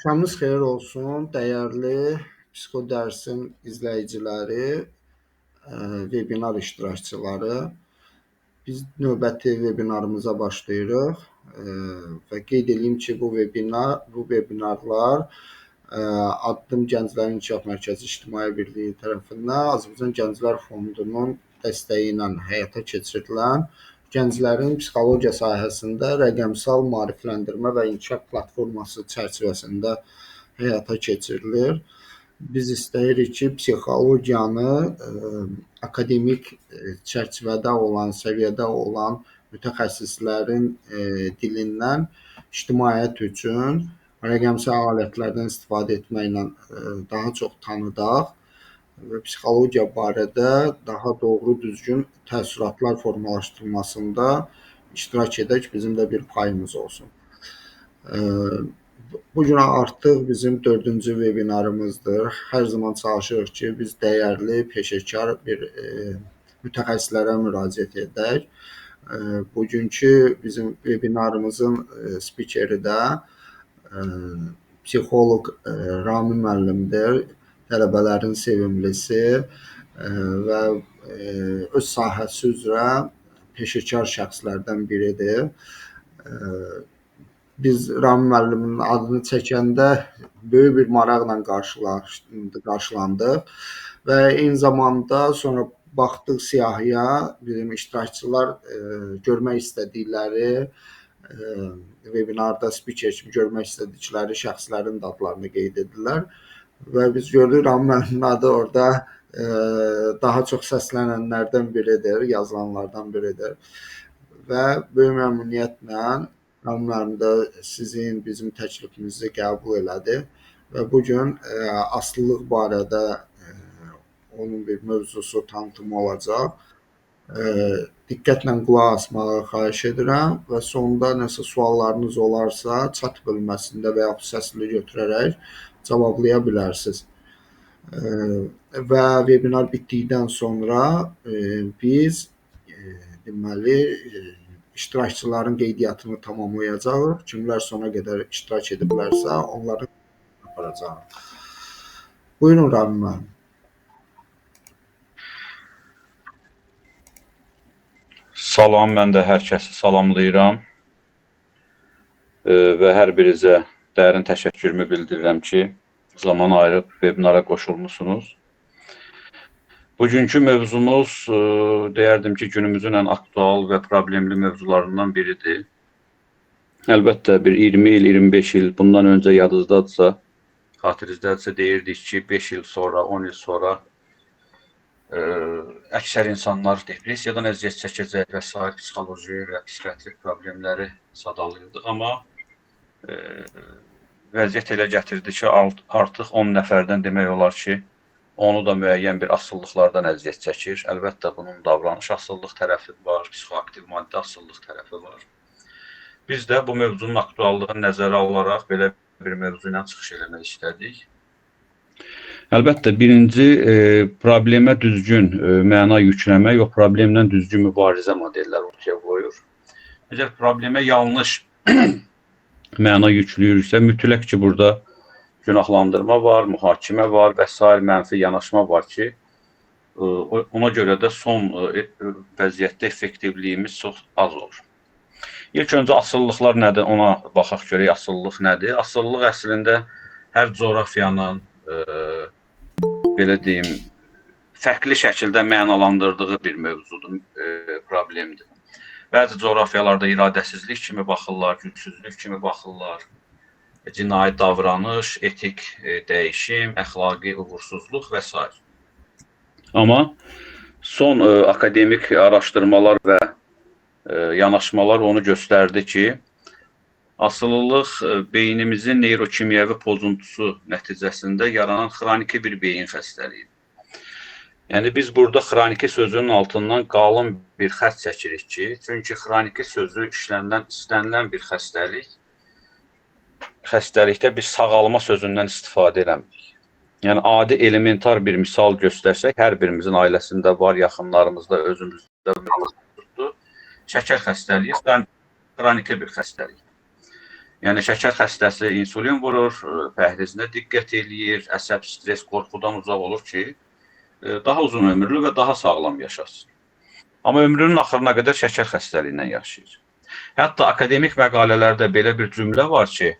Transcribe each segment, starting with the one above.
Axşamınız xeyir olsun, dəyərli Psixodərsin izləyiciləri, webinar iştirakçıları. Biz növbəti webinarımıza başlayırıq və qeyd edeyim ki, bu webinarlar Addım Gənclərin İnkişaf Mərkəzi İctimai Birliyi tərəfindən Azərbaycan Gənclər Fondunun dəstəyi ilə həyata keçirilən gənclərin psixologiya sahəsində rəqəmsal maarifləndirmə və inkişaf platforması çərçivəsində həyata keçirilir. Biz istəyirik ki, psixologiyanı akademik çərçivədə olan, səviyyədə olan mütəxəssislərin dilindən ictimaiyyət üçün rəqəmsal alətlərdən istifadə etməklə daha çox tanıdaq və psixologiya barədə daha doğru, düzgün təəssüratlar formalaşdırılmasında iştirak edək, bizim də bir payımız olsun. Bu gün artıq bizim dördüncü webinarımızdır. Hər zaman çalışırıq ki, biz dəyərli, peşəkar bir mütəxəssislərə müraciət edək. Bugünkü bizim webinarımızın spikeri də psixoloq Ramin müəllimdir. Tələbələrin sevimlisi və öz sahəsi üzrə peşəkar şəxslərdən biridir. Biz Ramin müəllimin adını çəkəndə böyük bir maraqla qarşılandıq və eyni zamanda sonra baxdıq siyahıya, bizim iştirakçılar görmək istədikləri, webinarda spiker kimi görmək istədikləri şəxslərin də adlarını qeyd edirlər. Və biz gördük, Ramin müəllimin adı orada daha çox səslənənlərdən biridir, yazılanlardan biridir. Və böyük məmnuniyyətlə Ramin müəllim də sizin, bizim təklifimizi qəbul elədi və bugün asılılıq barədə onun bir mövzusu, tanıtımı olacaq. Diqqətlə qulaq asmağı xahiş edirəm və sonda nəsə suallarınız olarsa, chat bölməsində və yaxud səsli götürərək cavablaya bilərsiniz. Və webinar bitdikdən sonra biz deməli iştirakçıların qeydiyyatını tamamlayacağıq. Kimlər sona qədər iştirak ediblərsə, onları aparacağıq. Buyurun Ramin müəllim. Salam, mən də hər kəsi salamlayıram və hər birinizə dərin təşəkkürümü bildirirəm ki, zaman ayırıb webinara qoşulmuşsunuz. Bugünkü mövzumuz, deyərdim ki, günümüzün ən aktual və problemli mövzularından biridir. Əlbəttə, bir 20 il, 25 il bundan öncə yadınızdadırsa, xatirizdədirsə deyirdik ki, 5 il sonra, 10 il sonra əksər insanlar depressiyadan əziyyət çəkəcək və sair psixoloji və psixiatrik problemləri sadalayırdıq. Amma vəziyyət elə gətirdi ki, artıq 10 nəfərdən demək olar ki, onu da müəyyən bir asılılıqlardan əziyyət çəkir. Əlbəttə, bunun davranış asılılıq tərəfi var, psixoaktiv maddə asılılıq tərəfi var. Biz də bu mövzunun aktuallığını nəzərə alaraq belə bir mövzu ilə çıxış eləmək istədik. Əlbəttə, birinci problemə düzgün məna yükləmək, o problemlə düzgün mübarizə modelləri ortaya qoyur. Əgər problemə yanlış məna yükləyiriksə, mütləq ki, burada günahlandırma var, mühakimə var və sair mənfi yanaşma var ki, ona görə də son vəziyyətdə effektivliyimiz çox az olur. İlk öncə asılılıqlar nədir, ona baxaq görək, asılılıq nədir? Asılılıq əslində hər coğrafiyanın, belə deyim, fərqli şəkildə mənalandırdığı bir mövzudur, problemdir. Bəzi coğrafiyalarda iradəsizlik kimi baxırlar, gücsüzlük kimi baxırlar, cinayət davranış, etik dəyişim, əxlaqi uğursuzluq və s. Amma son akademik araşdırmalar və yanaşmalar onu göstərdi ki, asılılıq beynimizin neyrokimyəvi pozuntusu nəticəsində yaranan xroniki bir beyin xəstəliyidir. Yəni, biz burada xroniki sözünün altından qalın bir xətt çəkirik ki, çünki xroniki sözü istənilən bir xəstəlikdə biz sağalma sözündən istifadə eləmirik. Yəni, adi elementar bir misal göstərsək, hər birimizin ailəsində var, yaxınlarımızda, özümüzdə mövcuddur. Şəkər xəstəliyi xroniki bir xəstəlik. Yəni şəkər xəstəsi insulin vurur, pəhrizinə diqqət eləyir, əsəb, stres, qorxudan uzaq olur ki, daha uzun ömürlü və daha sağlam yaşasın. Amma ömrünün axırına qədər şəkər xəstəliyindən yaşayır. Hətta akademik məqalələrdə belə bir cümlə var ki,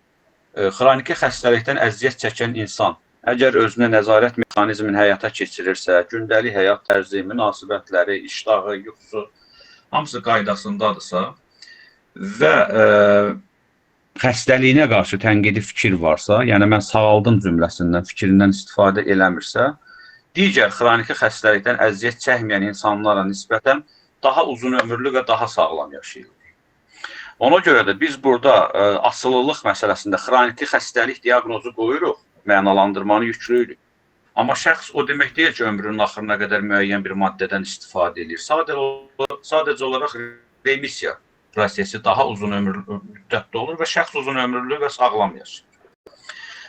xroniki xəstəlikdən əziyyət çəkən insan əgər özünə nəzarət mexanizmini həyata keçirirsə, gündəlik həyat tərzi, münasibətləri, iştahı, yuxusu hamısı qaydasındadırsa və xəstəliyinə qarşı tənqidi fikir varsa, yəni mən sağaldım cümləsindən, fikrindən istifadə eləmirsə, digər xroniki xəstəlikdən əziyyət çəkməyən insanlara nisbətən daha uzun ömürlü və daha sağlam yaşayırlar. Ona görə də biz burada asılılıq məsələsində xroniki xəstəlik diaqnozu qoyuruq, mənalandırmanı yüklüyürük. Amma şəxs o demək deyil ki, ömrünün axırına qədər müəyyən bir maddədən istifadə edir. Sadəcə olaraq remissiya prosesi daha uzun ömürlü müddətdə olur və şəxs uzun ömürlü və sağlam yaşayır.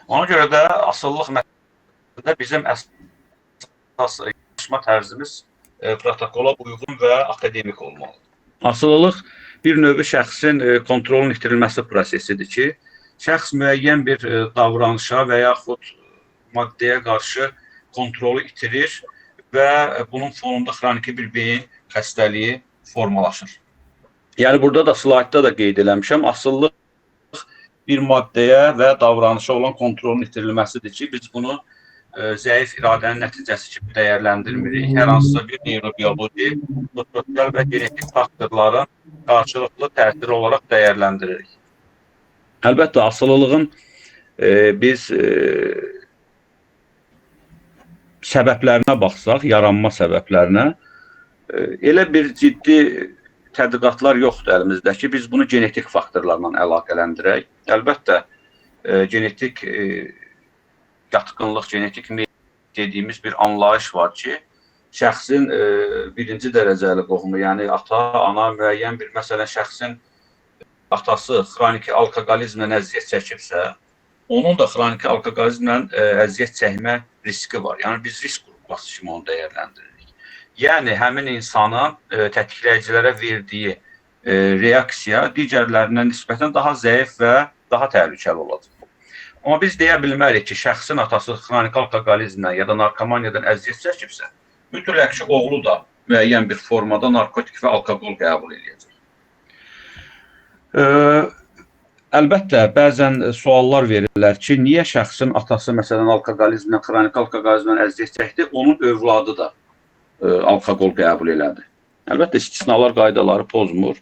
Ona görə də asılılıq məsələsində bizim əsas yanaşma tərzimiz protokola uyğun və akademik olmalıdır. Asılılıq bir növ şəxsin kontrolun itirilməsi prosesidir ki, şəxs müəyyən bir davranışa və yaxud maddəyə qarşı kontrolu itirir və bunun fonunda xroniki bir beyin xəstəliyi formalaşır. Yəni burada da slaydda da qeyd eləmişəm, asılılıq bir maddəyə və davranışa olan kontrolun itirilməsidir ki, biz bunu zəif iradənin nəticəsi kimi dəyərləndirmirik. Hər hansısa bir neyrobioloji, sosial və genetik faktorların qarşılıqlı təsiri olaraq dəyərləndiririk. Əlbəttə, asılılığın biz səbəblərinə baxsaq, yaranma səbəblərinə, elə bir ciddi tədqiqatlar yoxdur əlimizdə ki, biz bunu genetik faktorlarla əlaqələndirək. Əlbəttə, genetik yatqınlıq, genetik meyl dediyimiz bir anlayış var ki, şəxsin birinci dərəcəli qohumu, yəni ata, ana müəyyən bir, məsələn, şəxsin atası xroniki alkoqolizmlə əziyyət çəkibsə, onun da xroniki alkoqolizmlə əziyyət çəkmə riski var. Yəni biz risk qrupası kimi onu dəyərləndiririk. Yəni həmin insanın tətikləyicilərə verdiyi reaksiya digərlərinə nisbətən daha zəif və daha təhlükəli olacaq. Amma biz deyə bilmərik ki, şəxsin atası xronik alkoqolizmlə ya da narkomaniyadan əziyyət çəkibsə, mütləq ki, oğlu da müəyyən bir formada narkotik və alkoqol qəbul eləyəcək. Əlbəttə, bəzən suallar verirlər ki, niyə şəxsin atası məsələn alkoqolizmlə, xronik alkoqolizmlə əziyyət çəkdi, onun övladı da alkoqol qəbul elədi. Əlbəttə, istisnalar qaydaları pozmur.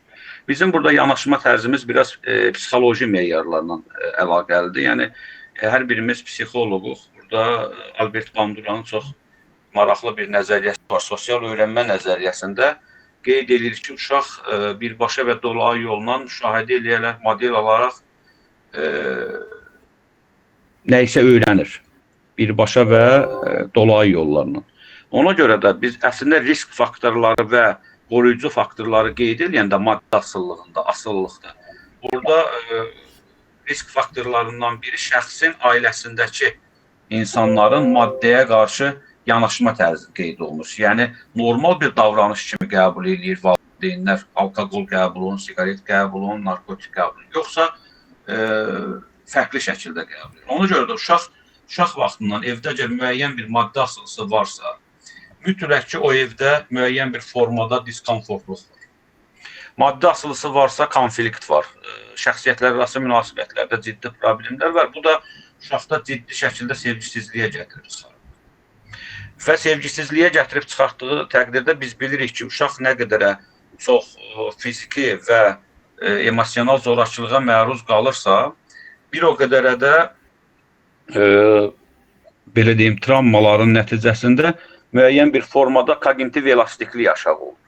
Bizim burada yanaşma tərzimiz biraz psixoloji meyarlarla əlaqəlidir. Yəni, hər birimiz psixoloquq. Burada Albert Banduranın çox maraqlı bir nəzəriyyəsi var. Sosial öyrənmə nəzəriyyəsində qeyd edilir ki, uşaq birbaşa və dolayı yolla müşahidə eləyərək, model alaraq nə isə öyrənir. Birbaşa və dolayı yollarla. Ona görə də biz əslində risk faktorları və qoruyucu faktorları qeyd eləyəndə maddə asılılığında, asılılıqda, burada risk faktorlarından biri şəxsin ailəsindəki insanların maddəyə qarşı yanaşma tərzi qeyd olunur. Yəni, normal bir davranış kimi qəbul eləyir valideynlər alkoqol qəbulunu, siqaret qəbulunu, narkotik qəbulunu, yoxsa fərqli şəkildə qəbul edir. Ona görə də uşaq vaxtından evdə əgər müəyyən bir maddə asılısı varsa, mütləq ki, o evdə müəyyən bir formada diskomfortluq var. Maddə asılısı varsa, konflikt var. Şəxsiyyətlər arası münasibətlərdə ciddi problemlər var. Bu da uşaqda ciddi şəkildə sevgisizliyə gətirib çıxarır. Və sevgisizliyə gətirib çıxartdığı təqdirdə biz bilirik ki, uşaq nə qədərə çox fiziki və emosional zorakılığa məruz qalırsa, bir o qədərə də belə deyim, travmaların nəticəsində müəyyən bir formada koqnitiv elastiklik aşağı olur.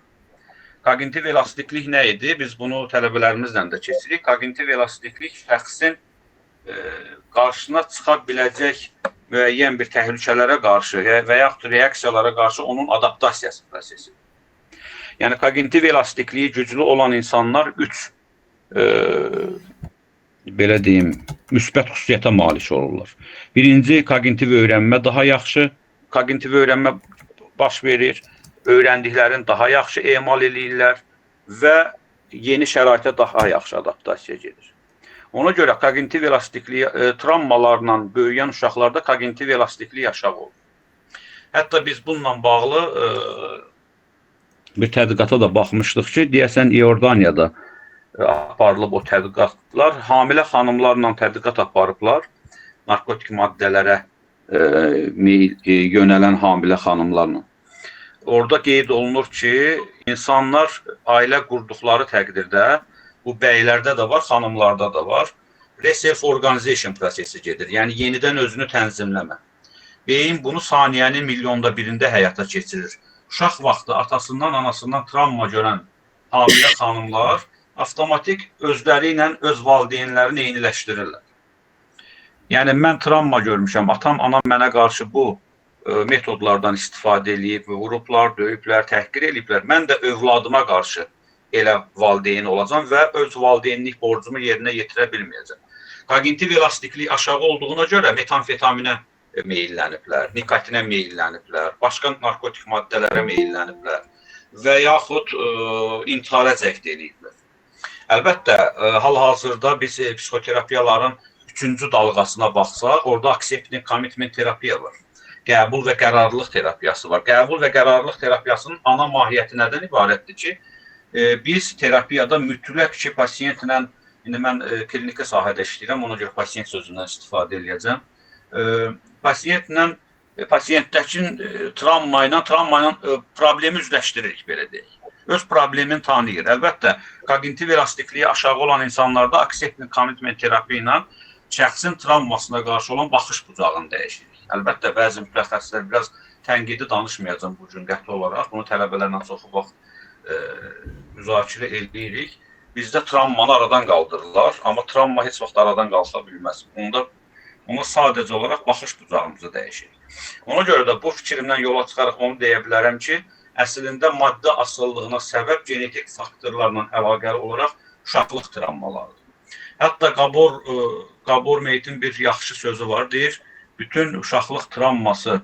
Koqnitiv elastiklik nə idi? Biz bunu tələbələrimizlə də keçirik. Koqnitiv elastiklik şəxsin qarşısına çıxa biləcək müəyyən bir təhlükələrə qarşı və yaxud reaksiyalara qarşı onun adaptasiyası prosesidir. Yəni, koqnitiv elastikliyi güclü olan insanlar 3, belə deyim, müsbət xüsusiyyətə malik olurlar. Birinci, koqnitiv öyrənmə daha yaxşı, koqnitiv öyrənmə baş verir, öyrəndiklərini daha yaxşı emal eləyirlər və yeni şəraitə daha yaxşı adaptasiya gedir. Ona görə koqnitiv elastiklik travmalarla böyüyən uşaqlarda koqnitiv elastiklik aşağı olur. Hətta biz bununla bağlı bir tədqiqata da baxmışdıq ki, deyəsən İordaniyada aparılıb o tədqiqatlar. Hamilə xanımlarla tədqiqat aparıblar. Narkotik maddələrə yönələn hamilə xanımlarla. Orada qeyd olunur ki, insanlar ailə qurduqları təqdirdə, bu bəylərdə də var, xanımlarda da var, re-self-organization prosesi gedir. Yəni, yenidən özünü tənzimləmə. Beyin bunu saniyənin milyonda birində həyata keçirir. Uşaq vaxtı atasından, anasından travma görən hamilə xanımlar avtomatik özləri ilə öz valideynlərini eyniləşdirirlər. Yəni, mən travma görmüşəm, atam, anam mənə qarşı bu metodlardan istifadə eləyib, vurublar, döyüblər, təhqir eləyiblər. Mən də övladıma qarşı elə valideyn olacam və öz valideynlik borcumu yerinə yetirə bilməyəcəm. Koqnitiv elastiklik aşağı olduğuna görə metamfetaminə meyilləniblər, nikotinə meyilləniblər, başqa narkotik maddələrə meyilləniblər və yaxud intihara cəhd eləyiblər. Əlbəttə, hal-hazırda biz psixoterapiyaların üçüncü dalğasına baxsaq, orada accepting commitment terapiya var. Qəbul və qərarlılıq terapiyası var. Qəbul və qərarlılıq terapiyasının ana mahiyyəti nədən ibarətdir ki, biz terapiyada mütləq ki, pasientlə, indi mən kliniki sahədə işləyirəm, ona görə pasiyent sözündən istifadə eləyəcəm. Pasientlə, pasientdəki travma ilə problemi üzləşdiririk, belə deyək. Öz problemini tanıyır. Əlbəttə, koqnitiv elastikliyi aşağı olan insanlarda accepting commitment terapiya ilə şəxsin travmasına qarşı olan baxış bucağını dəyişirik. Əlbəttə, bəzi mütəxəssislər biraz tənqidi danışmayacam bu gün qəti olaraq. Bunu tələbələrlə çox vaxt müzakirə eləyirik. Bizdə travmanı aradan qaldırırlar, amma travma heç vaxt aradan qalxa bilməz. Ona sadəcə olaraq baxış bucağımızı dəyişirik. Ona görə də bu fikrimdən yola çıxaraq onu deyə bilərəm ki, əslində maddə asılılığına səbəb genetik faktorlarla əlaqəli olaraq uşaqlıq travmalarıdır. Hətta Gabor Meytin bir yaxşı sözü var, deyir, bütün uşaqlıq travması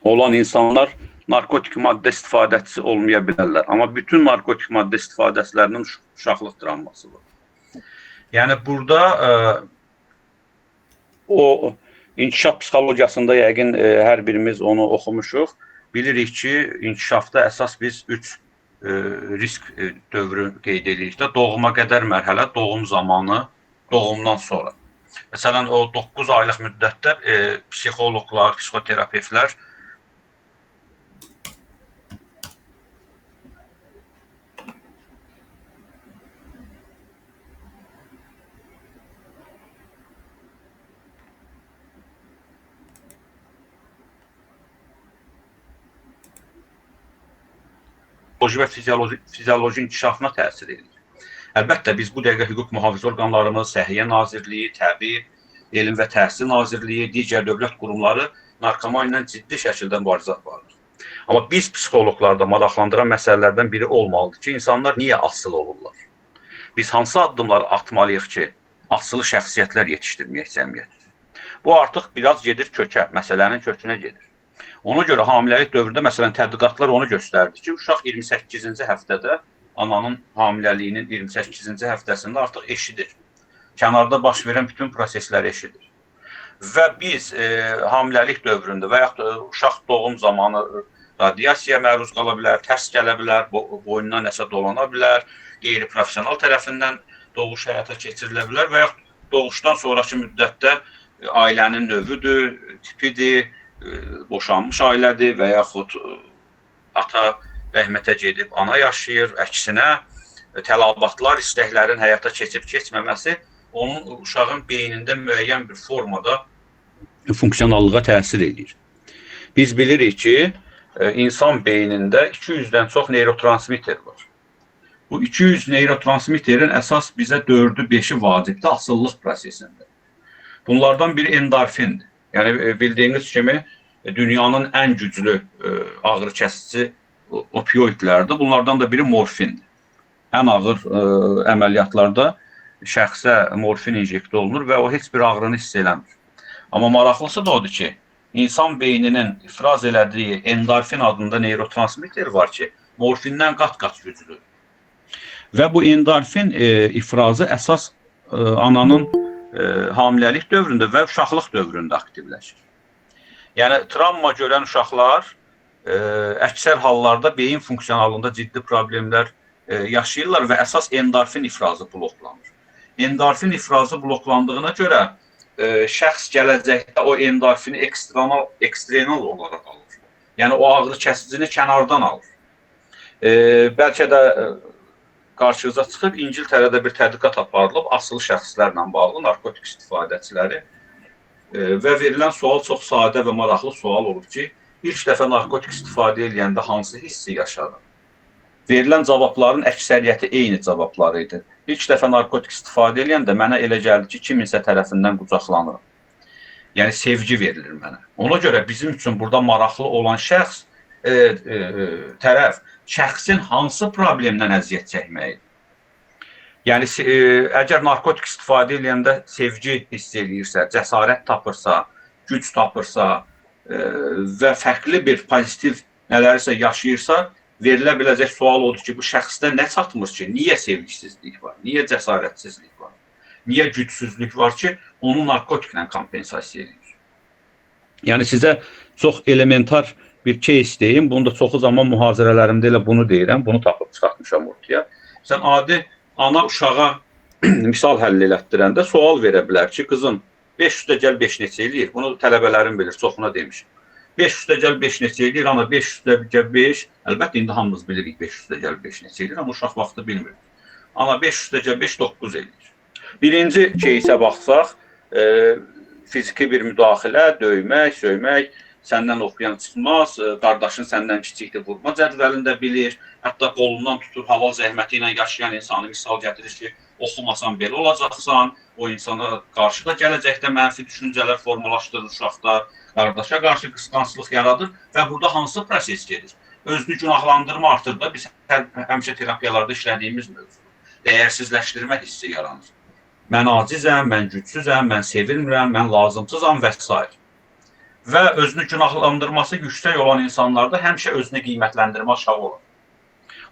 olan insanlar narkotik maddə istifadəçisi olmaya bilərlər. Amma bütün narkotik maddə istifadəçilərinin uşaqlıq travması var. Yəni, burada o inkişaf psixologiyasında yəqin hər birimiz onu oxumuşuq. Bilirik ki, inkişafda əsas biz 3 risk dövrü qeyd edirik də. Doğuma qədər mərhələ, doğum zamanı, doğumdan sonra. Məsələn, o 9 aylıq müddətdə psixoloqlar, psixoterapevtlər və fizioloji inkişafına təsir edir. Əlbəttə, biz bu dəqiqə hüquq mühafizə orqanlarımız, Səhiyyə Nazirliyi, Təbib, Elm və Təhsil Nazirliyi, digər dövlət qurumları narkomaniya ilə ciddi şəkildə mübarizə aparır. Amma biz psixoloqlarda maraqlandıran məsələlərdən biri olmalıdır ki, insanlar niyə asılı olurlar? Biz hansı addımlar atmalıyıq ki, asılı şəxsiyyətlər yetişdirməyək cəmiyyətdə? Bu artıq biraz gedir kökə, məsələnin kökünə gedir. Ona görə hamiləlik dövründə, məsələn, tədqiqatlar onu göstərdi ki, uşaq 28-ci həftədə, ananın hamiləliyinin 28-ci həftəsində artıq eşidir. Kənarda baş verən bütün prosesləri eşidir. Və biz hamiləlik dövründə və yaxud uşaq doğum zamanı radiasiyaya məruz qala bilər, tərs gələ bilər, boynuna nəsə dolana bilər, qeyri-professional tərəfindən doğuş həyata keçirilə bilər və yaxud doğuşdan sonraki müddətdə ailənin növüdür, tipidir, boşanmış ailədir və yaxud ata rəhmətə gedib, ana yaşayır, əksinə tələbatlar, istəklərin həyata keçib keçməməsi onun uşağın beynində müəyyən bir formada funksionallığa təsir edir. Biz bilirik ki, insan beynində 200-dən çox neyrotransmitter var. Bu 200 neyrotransmitterin əsas bizə 4-ü, 5-i vacibdir asılılıq prosesində. Bunlardan biri endorfindir. Yəni, bildiyiniz kimi, dünyanın ən güclü ağrı kəsici opioidlərdir. Bunlardan da biri morfindir. Ən ağır əməliyyatlarda şəxsə morfin injektə olunur və o heç bir ağrını hiss eləmir. Amma maraqlısı da odur ki, insan beyninin ifraz elədiyi endorfin adında neyrotransmitter var ki, morfindən qat-qat güclüdür. Və bu endorfin ifrazı əsas ananın hamiləlik dövründə və uşaqlıq dövründə aktivləşir. Yəni travma görən uşaqlar əksər hallarda beyin funksionalında ciddi problemlər yaşayırlar və əsas endorfin ifrazı bloklanır. Endorfin ifrazı bloklandığına görə şəxs gələcəkdə o endorfini eksternal olaraq alır. Yəni o ağrı kəsicini kənardan alır. Bəlkə də qarşınıza çıxıb İngiltərədə bir tədqiqat aparılıb asılı şəxslərlə bağlı narkotik istifadəçiləri və verilən sual çox sadə və maraqlı sual olub ki, ilk dəfə narkotik istifadə edəndə hansı hissi yaşadın? Verilən cavabların əksəriyyəti eyni cavabları idi. İlk dəfə narkotik istifadə edəndə mənə elə gəldi ki, kiminsə tərəfindən qucaqlanıram. Yəni sevgi verilir mənə. Ona görə bizim üçün burada maraqlı olan şəxs tərəf şəxsin hansı problemdən əziyyət çəkməyidir. Yəni əgər narkotik istifadə edəndə sevgi hiss eləyirsə, cəsarət tapırsa, güc tapırsa və fərqli bir pozitiv nələrisə yaşayırsa, verilə biləcək sual odur ki, bu şəxsdə nə çatmır ki, niyə sevgisizlik var, niyə cəsarətsizlik var, niyə gücsüzlük var ki, onu narkotiklə kompensasiya edir. Yəni sizə çox elementar bir case deyim, bunu da çoxu zaman mühazirələrimdə elə bunu deyirəm, bunu tapıb çıxartmışam ortaya. Sən adi ana uşağa misal həll elətdirəndə sual verə bilər ki, qızım 5 üstə gəl 5 neçə eləyir? Bunu tələbələrim bilir, çoxuna demişim. 5 üstə gəl 5 neçə eləyir? Ana 5 üstə gəl 5. Əlbəttə indi hamımız bilirik 5 üstə gəl 5 neçə eləyir, amma uşaq vaxtı bilmir. Ana 5 üstə gəl 5 9 eləyir. Birinci кейsə baxsaq, fiziki bir müdaxilə, döymək, söymək, səndən oxuyan çıxmaz, qardaşın səndən kiçikdir, vurma cədvəlində bilir, hətta qolundan tutur, halal zəhməti ilə yaşayan insanı misal gətirir ki, oxumasan belə olacaqsan, o insana qarşı da gələcəkdə mənfi düşüncələr formalaşdırır uşaqda, qardaşa qarşı qısqanclıq yaradır və burada hansı proses gedir? Özünü günahlandırma artır da, biz həmişə terapiyalarda işlədiyimiz mövzudur. Dəyərsizləşdirmə hissi yaranır. Mən acizəm, mən gücsüzəm, mən sevilmirəm, mən lazımsızam və s. Və özünü günahlandırması yüksək olan insanlarda həmişə özünü qiymətləndirmə aşağı olur.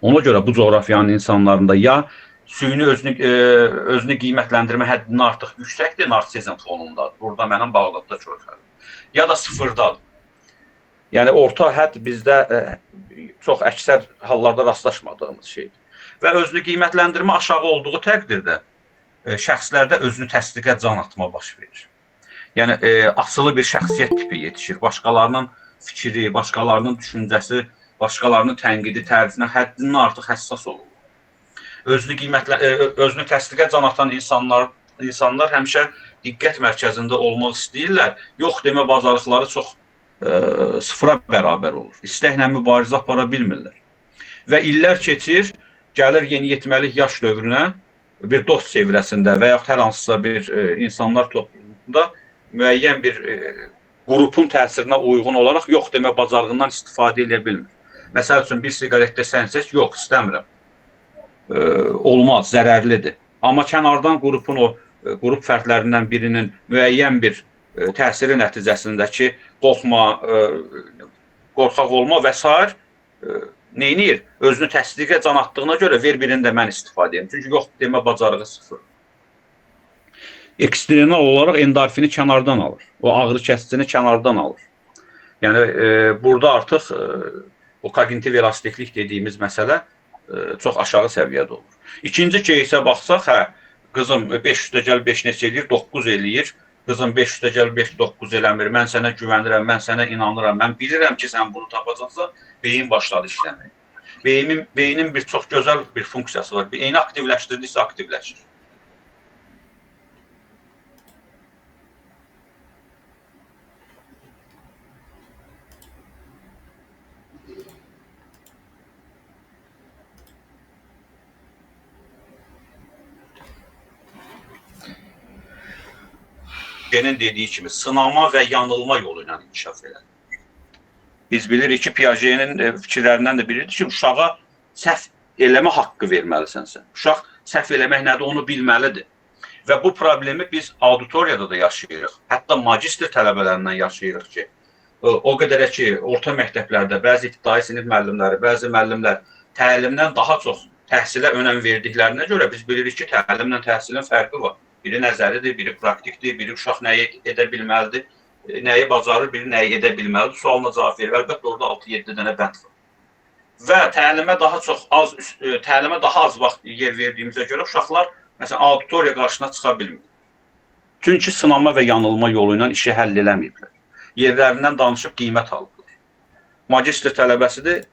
Ona görə bu coğrafiyanın insanlarında ya süni özünü qiymətləndirmə həddindən artıq yüksəkdir narsizm fonunda. Burada mənim Bağdadda çox fərqli. Ya da sıfırdadır. Yəni orta hədd bizdə çox əksər hallarda rastlaşmadığımız şeydir. Və özünü qiymətləndirmə aşağı olduğu təqdirdə şəxslərdə özünü təsdiqə can atma baş verir. Yəni asılı bir şəxsiyyət tipi yetişir. Başqalarının fikri, başqalarının düşüncəsi, başqalarının tənqidi tərzinə həddindən artıq həssas olur. Özünü təsdiqə can atan insanlar həmişə diqqət mərkəzində olmaq istəyirlər. Yox demə bacarıqları çox sıfıra bərabər olur. İstəklə mübarizə apara bilmirlər. Və illər keçir, gəlir yeniyetməlik yaş dövrünə bir dost çevrəsində və yaxud hər hansısa bir insanlar topluluğunda müəyyən bir qrupun təsirinə uyğun olaraq yox demə bacarığından istifadə edə bilmir. Məsəl üçün, bir siqaret desənsə, yox, istəmirəm. Olmaz, zərərlidir. Amma kənardan qrupun o qrup fərdlərindən birinin müəyyən bir təsiri nəticəsindəki qorxma, qorxaq olma və s. Neynir? Özünü təsdiqə can atdığına görə ver birini də mən istifadə edim. Çünki yox demə bacarığı sıfır. Eksternal olaraq endorfini kənardan alır. O ağrı kəsicini kənardan alır. Yəni burada artıq o kognitiv elastiklik dediyimiz məsələ çox aşağı səviyyədə olur. İkinci кейsə baxsaq, hə, qızım 5 üstə gəl 5 neçə eləyir? 9 eləyir. Qızım 5 üstə gəl 5 9 eləmir. Mən sənə güvənirəm, mən sənə inanıram. Mən bilirəm ki, sən bunu tapacaqsan. Beyin başladı işləməyə. Beynin bir çox gözəl bir funksiyası var. Beyni aktivləşdirdiksə aktivləşir. Piaget'in dediyi kimi sınama və yanılma yolu ilə inkişaf elədir. Biz bilirik ki, Piaget'in fikirlərindən də biridir ki, uşağa səhv eləmə haqqı verməlisən sən. Uşaq səhv eləmək nədir, onu bilməlidir. Və bu problemi biz auditoriyada da yaşayırıq. Hətta magistr tələbələrindən yaşayırıq ki, o qədərə ki, orta məktəblərdə bəzi ibtidai sinif müəllimləri, bəzi müəllimlər təlimdən daha çox təhsilə önəm verdiklərinə görə biz bilirik ki, təlimlə təhsilin fərqi var. Biri nəzəridir, biri praktikdir, biri uşaq nəyi edə bilməlidir, nəyi bacarır, biri nəyi edə bilməlidir. Sualına cavab verir. Əlbəttə orada 6-7 dənə bənd var. Və təlimə daha çox az təlimə daha az vaxt yer verdiyimizə görə uşaqlar məsələn auditoriya qarşısına çıxa bilmir. Çünki sınama və yanılma yolu ilə işi həll eləməyiblər. Yerlərindən danışıb qiymət alıblar. Magistr tələbəsidir,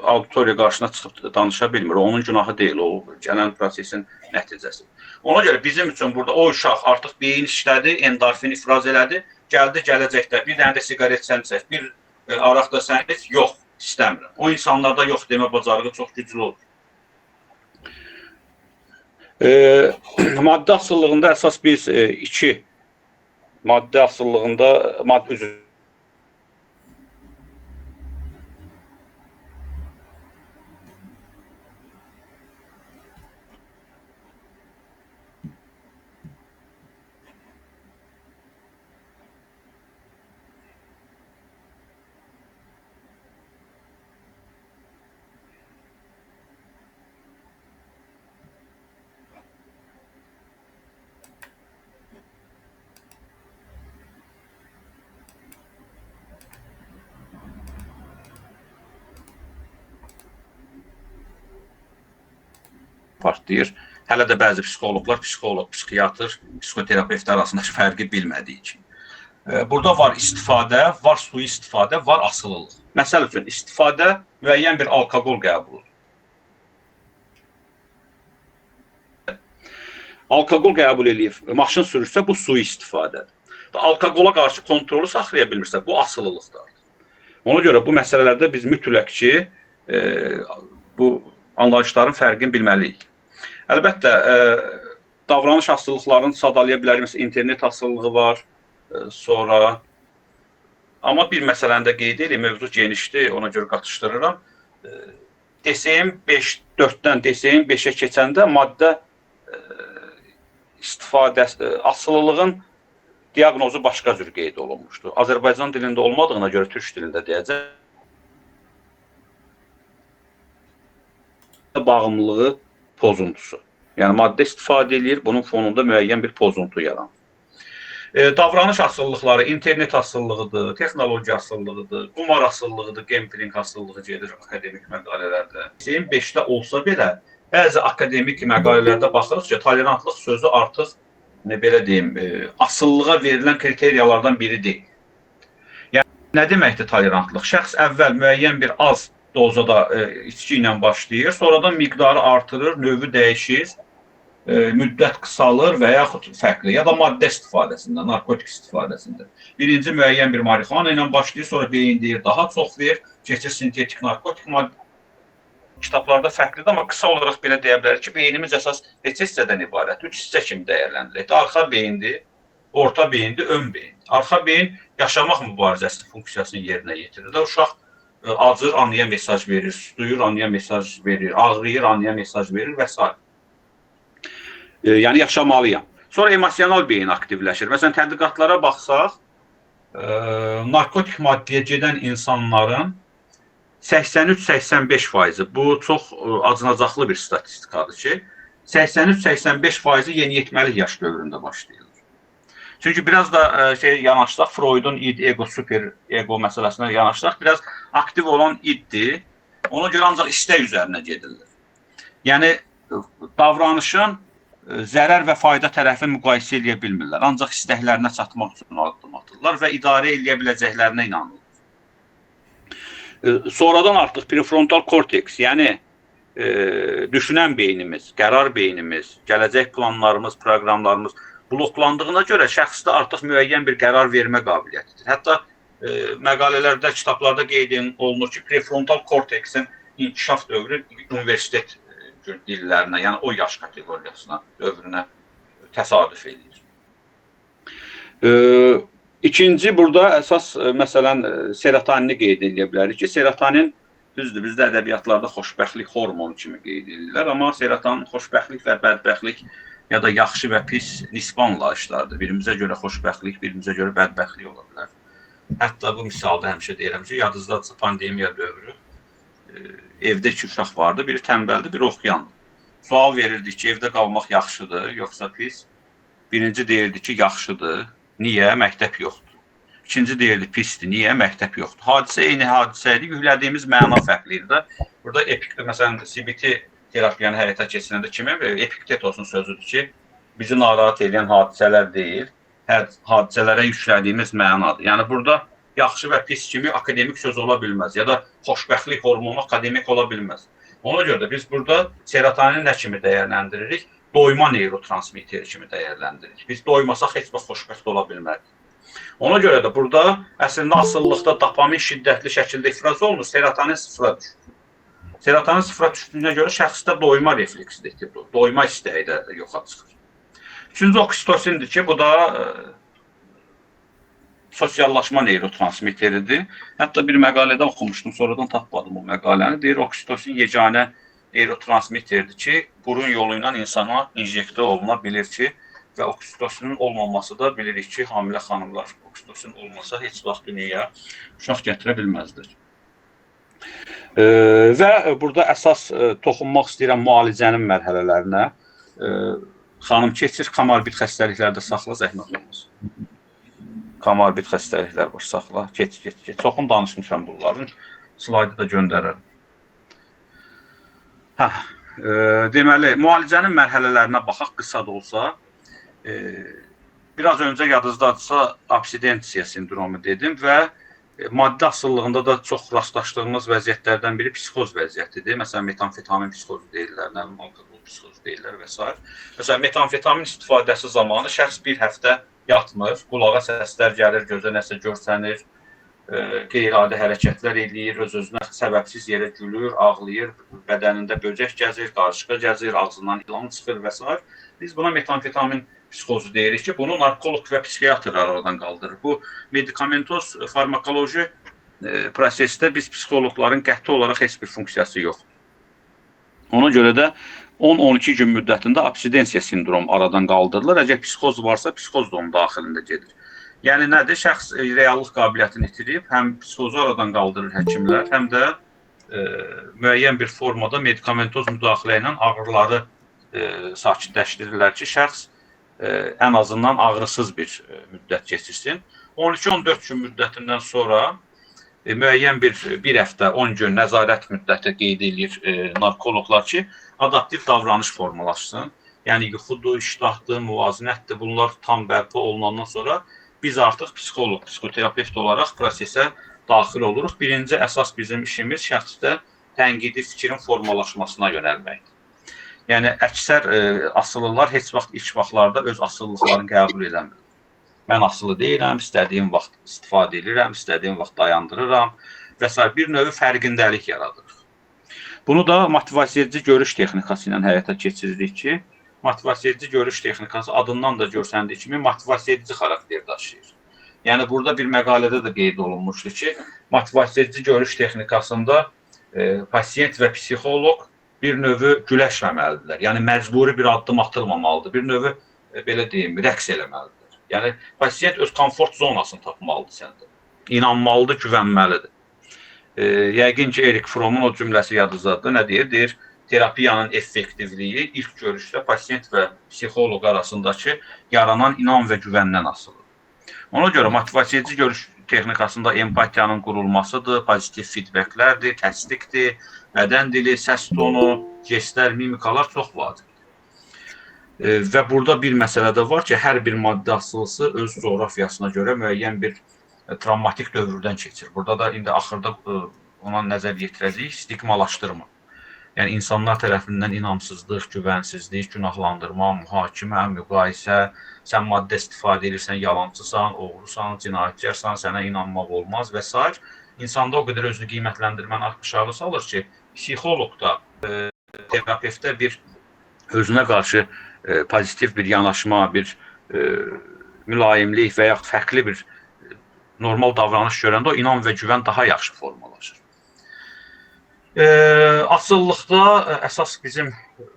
auditoriya qarşısına çıxıb danışa bilmir. Onun günahı deyil, o gələn prosesin nəticəsidir. Ona görə bizim üçün burada o uşaq artıq beyin işlədi, endorfin ifraz elədi, gəldi gələcəkdə bir dənə də siqaret sən çək, bir araq da sən iç, yox, istəmirəm. O insanlarda yox demə bacarığı çox güclü olur. Maddə asılılığında əsas biz iki maddə asılılığında maddə üzr partlayır. Hələ də bəzi psixoloqlar, psixoloq, psixiatr, psixoterapevt arasındakı fərqi bilmədiyi üçün. Burada var istifadə, var sui-istifadə, var asılılıq. Məsəl üçün, istifadə müəyyən bir alkoqol qəbuludur. Alkoqol qəbul eləyib, maşın sürürsə, bu sui-istifadədir. Alkoqola qarşı kontrolu saxlaya bilmirsə, bu asılılıqdır. Ona görə bu məsələlərdə biz mütləq ki, bu anlayışların fərqini bilməliyik. Əlbəttə, davranış asılılıqlarını sadalaya bilərik. Məsələn, internet asılılığı var, sonra... Amma bir məsələni də qeyd edeyim, mövzu genişdir, ona görə qatışdırıram. DSM 5, 4-dən DSM 5-ə keçəndə maddə istifadəsi, asılılığın diaqnozu başqa cür qeyd olunmuşdur. Azərbaycan dilində olmadığına görə türk dilində deyəcəm. Bağımlılığı pozuntusu. Yəni, maddə istifadə eləyir, bunun fonunda müəyyən bir pozuntu yaranır. Davranış asılılıqları, internet asılılığıdır, texnologiya asılılığıdır, qumar asılılığıdır, gambling asılılığı gedir akademik məqalələrdə. DSM 5-də olsa belə, bəzi akademik məqalələrdə baxırıq ki, tolerantlıq sözü artıq, nə belə deyim, asılılığa verilən kriteriyalardan biri deyil. Yəni, nə deməkdir tolerantlıq? Şəxs əvvəl müəyyən bir az dozada içki ilə başlayır, sonradan miqdarı artırır, növü dəyişir, müddət qısalır və yaxud fərqli, ya da maddə istifadəsində, narkotik istifadəsində. Birinci müəyyən bir marixuana ilə başlayır, sonra beyin deyir, daha çox ver, keçir sintetik narkotik maddə. Kitablarda fərqlidir, amma qısa olaraq belə deyə bilərik ki, beynimiz əsas neçə hissədən ibarətdir? 3 hissə kimi dəyərləndirir. Arxa beyindir, orta beyindir, ön beyindir. Arxa beyin yaşamaq mübarizəsi funksiyasını yerinə yetirir. Uşaq acır, anıya mesaj verir, duyur, anıya mesaj verir, ağrıyır, anıya mesaj verir və s. Yəni, yaşamalıyam. Sonra emosional beyin aktivləşir. Məsələn, tədqiqatlara baxsaq, narkotik maddəyə gedən insanların 83-85%, bu çox acınacaqlı bir statistikadır ki, 83-85% yeniyetməlik yaş dövründə başlayırlar. Çünki biraz da yanaşsaq, Freudun id, ego, super ego məsələsinə yanaşsaq, biraz aktiv olan iddir. Ona görə ancaq istək üzərinə gedirlər. Yəni, davranışın zərər və fayda tərəfini müqayisə eləyə bilmirlər. Ancaq istəklərinə çatmaq üçün addım atırlar və idarə eləyə biləcəklərinə inanırlar. Sonradan artıq prefrontal korteks, yəni düşünən beynimiz, qərar beynimiz, gələcək planlarımız, proqramlarımız bloklandığına görə şəxsdə artıq müəyyən bir qərar vermə qabiliyyətidir. Hətta məqalələrdə, kitablarda qeyd olunur ki, prefrontal korteksin inkişaf dövrü universitet illərinə, yəni o yaş kateqoriyasına, dövrünə təsadüf eləyir. İkinci, burada əsas məsələn serotonini qeyd edə bilərik ki, serotonin düzdür, bizdə ədəbiyyatlarda xoşbəxtlik hormonu kimi qeyd edirlər, amma serotonin xoşbəxtlik və bədbəxtlik ya da yaxşı və pis nisbi anlayışlardır. Birimizə görə xoşbəxtlik, birimizə görə bədbəxtlik ola bilər. Hətta bu misalda həmişə deyirəm ki, yadınızdadırsa pandemiya dövrü evdə iki uşaq vardı, biri tənbəldir, biri oxuyandı. Sual verirdik ki, evdə qalmaq yaxşıdır, yoxsa pis? Birinci deyirdi ki, yaxşıdır. Niyə? Məktəb yoxdur. İkinci deyirdi, pisdir. Niyə? Məktəb yoxdur. Hadisə eyni hadisə idi. Yüklədiyimiz məna fərqli idi də. Burada məsələn, CBT terapiyanı həyata keçirəndə kimi Epiktetosun sözüdür ki, bizi narahat edən hadisələr deyil, hər hadisələrə yüklədiyimiz mənadır. Yəni burada yaxşı və pis kimi akademik söz ola bilməz ya da xoşbəxtlik hormonu akademik ola bilməz. Ona görə də biz burada serotonini nə kimi dəyərləndiririk? Doyma neyrotransmitteri kimi dəyərləndiririk. Biz doymasaq heç vaxt xoşbəxt ola bilmərik. Ona görə də burada əslində asılılıqda dopamin şiddətli şəkildə ifraz olunur, serotonin sıfıra düşür. Serotonin sıfıra düşdüyünə görə şəxsdə doyma refleksi də, doyma istəyi də yoxa çıxır. Üçüncü oksitosindir ki, bu da sosiallaşma neyrotransmitteridir. Hətta bir məqalədə oxumuşdum, sonradan tapmadım o məqaləni. Deyir, oksitosin yeganə neyrotransmitterdir ki, burun yolu ilə insana injektə oluna bilir ki, və oksitosinin olmaması da bilirik ki, hamilə xanımlar oksitosin olmasa heç vaxt dünyaya uşaq gətirə bilməzdir. Və burada əsas toxunmaq istəyirəm müalicənin mərhələlərinə. Xanım keçir, komorbid xəstəliklərdə saxla, zəhmət olmaz. Komorbid xəstəliklər var, saxla. Keç, keç, keç. Çoxun danışmışam bunların. Slaydı da göndərərəm. Hə, deməli, müalicənin mərhələlərinə baxaq, qısa da olsa. Biraz öncə yadınızdadırsa abstinensiya sindromu dedim və maddə asılılığında da çox rastlaşdığımız vəziyyətlərdən biri psixoz vəziyyətidir. Məsələn, metamfetamin psixozu deyirlər, nə bilim, alkoqol psixozu deyirlər və s. Məsələn, metamfetamin istifadəsi zamanı şəxs bir həftə yatmır, qulağa səslər gəlir, gözə nəsə görsənir, qeyri-adi hərəkətlər eləyir, öz-özünə səbəbsiz yerə gülür, ağlayır, bədənində böcək gəzir, qarışqa gəzir, ağzından ilan çıxır və s. Biz buna metamfetamin psixozu deyirik ki, bunu narkoloq və psixiatrlar aradan qaldırır. Bu medikamentoz farmakoloji prosesdə biz psixoloqların qəti olaraq heç bir funksiyası yoxdur. Ona görə də 10-12 gün müddətində abstinensiya sindromu aradan qaldırılır. Əgər psixoz varsa, psixoz da onun daxilində gedir. Yəni nədir? Şəxs reallıq qabiliyyətini itirib, həm psixozu aradan qaldırır həkimlər, həm də müəyyən bir formada medikamentoz müdaxilə ilə ağrıları sakitləşdirirlər ki, şəxs ən azından ağrısız bir müddət keçirsin. 12-14 gün müddətindən sonra müəyyən bir həftə, 10 gün nəzarət müddəti qeyd eləyir narkoloqlar ki, adaptiv davranış formalaşsın. Yəni yuxudur, iştahdır, müvazinətdir, bunlar tam bərpa olunandan sonra biz artıq psixoloq, psixoterapevt olaraq prosesə daxil oluruq. Birinci əsas bizim işimiz şəxsdə tənqidi fikrin formalaşmasına yönəlməkdir. Yəni əksər asılılar heç vaxt ilk vaxtlarda öz asılılıqlarını qəbul eləmir. Mən asılı deyiləm, istədiyim vaxt istifadə edirəm, istədiyim vaxt dayandırıram və s. Bir növ fərqindəlik yaradırıq. Bunu da motivasiya edici görüş texnikası ilə həyata keçiririk ki, motivasiya edici görüş texnikası adından da görsəndiyi kimi motivasiya edici xarakter daşıyır. Yəni burada bir məqalədə də qeyd olunmuşdu ki, motivasiya edici görüş texnikasında pasiyent və psixoloq bir növü güləşməməlidirlər. Yəni məcburi bir addım atılmamalıdır. Bir növü belə deyim, rəqs eləməlidirlər. Yəni pasiyent öz komfort zonasını tapmalıdır səndə. İnanmalıdır, güvənməlidir. Yəqin ki, Erik Frommun o cümləsi yadınızdadır. Nə deyir? Deyir, terapiyanın effektivliyi ilk görüşdə pasiyent və psixoloq arasındakı yaranan inam və güvəndən asılıdır. Ona görə motivasiya edici görüş texnikasında empatiyanın qurulmasıdır, pozitiv feedbacklərdir, təsdiqdir, bədən dili, səs tonu, jestlər, mimikalar çox vacibdir. Və burada bir məsələ də var ki, hər bir maddə asılısı öz coğrafiyasına görə müəyyən bir travmatik dövrdən keçir. Burada da indi axırda ona nəzər yetirəcəyik, stigmalaşdırma. Yəni insanlar tərəfindən inamsızlıq, güvənsizlik, günahlandırma, mühakimə, müqayisə, sən maddə istifadə edirsən, yalancısan, oğrusan, cinayətkarsan, sənə inanmaq olmaz və s. İnsanda o qədər özünü qiymətləndirməni aşağı salır ki, psixoloq da, terapevtdə bir özünə qarşı pozitiv bir yanaşma, bir mülayimlik və yaxud fərqli bir normal davranış görəndə o inam və güvən daha yaxşı formalaşır. Asılılıqda əsas bizim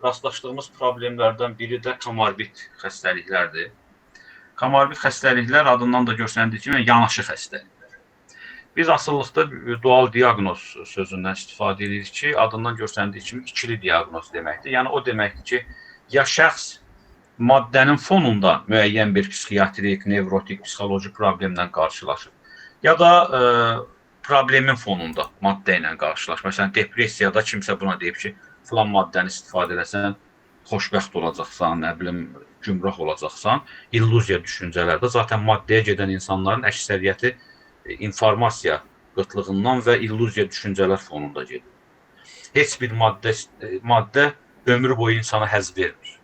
rastlaşdığımız problemlərdən biri də komorbid xəstəliklərdir. Komorbid xəstəliklər adından da görsəndiyi kimi yanaşı xəstəliklər. Biz asılılıqda dual diaqnoz sözündən istifadə edirik ki, adından görsəndiyi kimi ikili diaqnoz deməkdir. Yəni o deməkdir ki, ya şəxs maddənin fonunda müəyyən bir psixiatrik, nevrotik, psixoloji problemlə qarşılaşıb. Ya da problemin fonunda maddə ilə qarşılaşır. Məsələn, depressiyada kimsə buna deyib ki, filan maddəni istifadə eləsən, xoşbəxt olacaqsan, nə bilim, gümrah olacaqsan. İllüziya düşüncələrdə zaten maddəyə gedən insanların əksəriyyəti informasiya qıtlığından və illüziya düşüncələr fonunda gedir. Heç bir maddə ömrü boyu insana həzz vermir.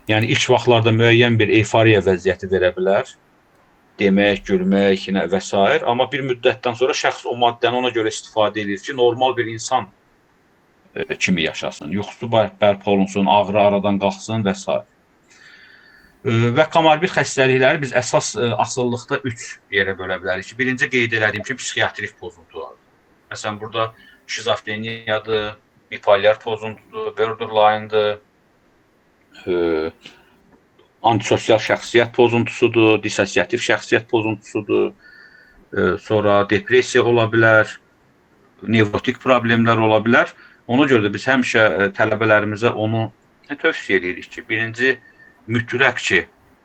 Yəni ilk vaxtlarda müəyyən bir eyforiya vəziyyəti verə bilər, demək, gülmək və s. Amma bir müddətdən sonra şəxs o maddəni ona görə istifadə edir ki, normal bir insan kimi yaşasın, yuxusu bərpa olunsun, ağrı aradan qalxsın və s. Və komorbid xəstəlikləri biz əsas asılılıqda 3 yerə bölə bilərik ki, birinci qeyd elədiyim ki, psixiatrik pozuntulardır. Məsələn, burada şizofreniyadır, bipolyar pozuntudur, borderline'dır, antisosial şəxsiyyət pozuntusudur, dissosiativ şəxsiyyət pozuntusudur, sonra depressiya ola bilər, nevrotik problemlər ola bilər. Ona görə də biz həmişə tələbələrimizə onu tövsiyə edirik ki, birinci, mütləq ki,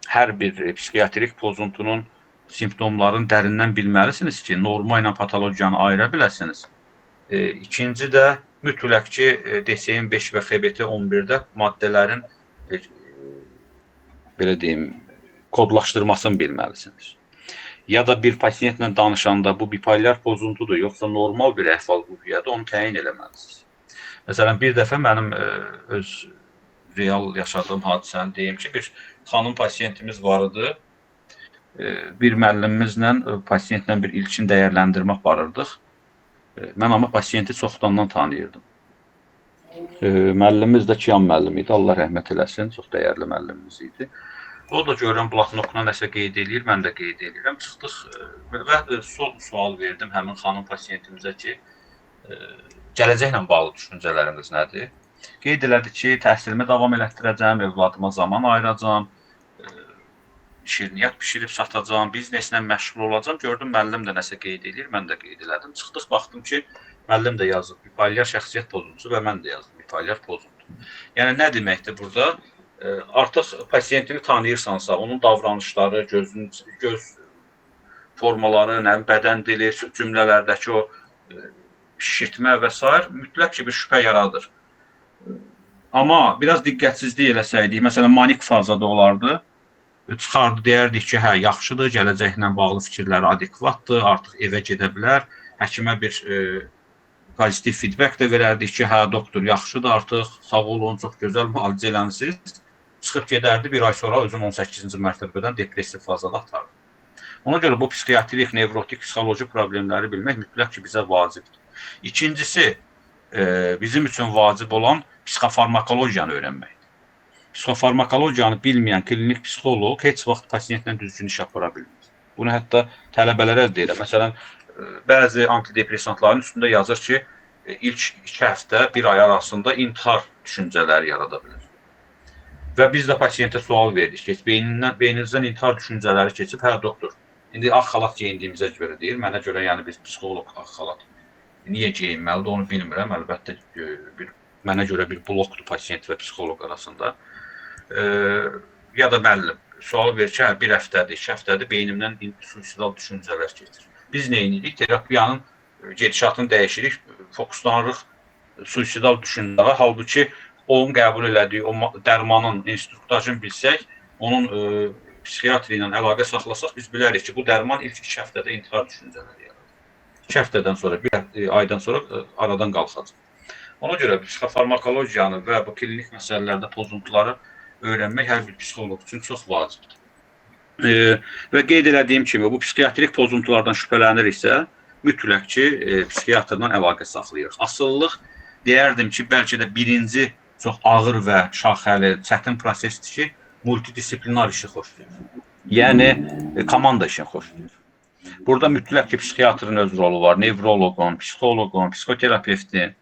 hər bir psixiatrik pozuntunun simptomlarını dərindən bilməlisiniz ki, norma ilə patologiyanı ayıra biləsiniz. İkinci də mütləq ki, DSM-5 və XBT-11-də maddələrin belə deyim, kodlaşdırmasını bilməlisiniz. Ya da bir pasientlə danışanda bu bipolyar pozuntudur, yoxsa normal bir əhval-ruhiyyədir, onu təyin eləməlisiniz. Məsələn, bir dəfə mənim öz real yaşadığım hadisəni deyim ki, bir xanım pasientimiz var idi. Bir müəllimimizlə, pasientlə bir ilkin dəyərləndirmə aparırdıq. Mən amma pasienti çoxdandan tanıyırdım. Müəllimimiz də Kiyan müəllim idi, Allah rəhmət eləsin, çox dəyərli müəllimimiz idi. O da görürəm, bloknotuna nəsə qeyd eləyir, mən də qeyd eləyirəm. Çıxdıq və sual verdim həmin xanım pasientimizə ki, gələcəklə bağlı düşüncələriniz nədir? Qeyd elədi ki, təhsilimi davam elətdirəcəm, övladıma zaman ayıracam, şirniyyat bişirib satacam, bizneslə məşğul olacam. Gördüm, müəllim də nəsə qeyd eləyir, mən də qeyd elədim. Çıxdıq, baxdım ki, müəllim də yazıb bipolyar şəxsiyyət pozuntusu və mən də yazdım bipolyar pozuntu. Yəni, nə deməkdir burada? Artıq pasientini tanıyırsansa, onun davranışları, göz formaları, bədən dili, cümlələrdəki o şişirtmə və s. mütləq ki, bir şübhə yaradır. Amma biraz diqqətsizlik eləsəydik, məsələn, manik fazada olardı, çıxardı, deyərdik ki, hə, yaxşıdır, gələcəklə bağlı fikirləri adekvatdır, artıq evə gedə bilər, həkimə bir pozitiv feedback də verərdik ki, hə, doktor, yaxşıdır artıq, sağ olun, çox gözəl müalicə eləmisiniz. Çıxıb gedərdi, bir ay sonra özünü 18-ci mərtəbədən depressiv fazada atardı. Ona görə bu psixiatrik, nevrotik, psixoloji problemləri bilmək mütləq ki, bizə vacibdir. İkincisi, bizim üçün vacib olan psixofarmakologiyanı öyrənməkdir. Psixofarmakologiyanı bilməyən klinik psixoloq heç vaxt pasientlə düzgün iş apara bilməz. Bunu hətta tələbələrə deyirəm. Məsələn, bəzi antidepressantların üstündə yazır ki, ilk 2 həftə, 1 ay arasında intihar düşüncələri yarada bilər. Və biz də pasientə sual verdik ki, beyninizdən intihar düşüncələri keçib, hə, doktor, indi ağ xalat geyindiyimizə görə deyir, mənə görə, yəni biz psixoloq ağ xalat niyə geyinməlidir, onu bilmirəm. Əlbəttə, mənə görə bir blokdur pasiyent və psixoloq arasında. Ya da müəllim sual verir ki, hə, bir həftədir, 2 həftədir, beynimdən suisidal düşüncələr keçir. Biz nə edirik? Terapiyanın gedişatını dəyişirik, fokuslanırıq suisidal düşüncələrə. Halbuki onun qəbul elədiyi o dərmanın instruktajını bilsək, onun psixiatri ilə əlaqə saxlasaq, biz bilərik ki, bu dərman ilk 2 həftədə intihar düşüncələri yaradır. 2 həftədən sonra, bir aydan sonra aradan qalxacaq. Ona görə psixofarmakologiyanı və bu klinik məsələlərdə pozuntuları öyrənmək hər bir psixoloq üçün çox vacibdir. Və qeyd elədiyim kimi, bu psixiatrik pozuntulardan şübhələniriksə, mütləq ki, psixiatrla əlaqə saxlayırıq. Asılılıq, deyərdim ki, bəlkə də birinci çox ağır və şaxəli, çətin prosesdir ki, multidisiplinar işi xoşlayır. Yəni, komanda işini xoşlayır. Burada mütləq ki, psixiatrın öz rolu var, nevroloqun, psixoloqun, psixoterapevtin,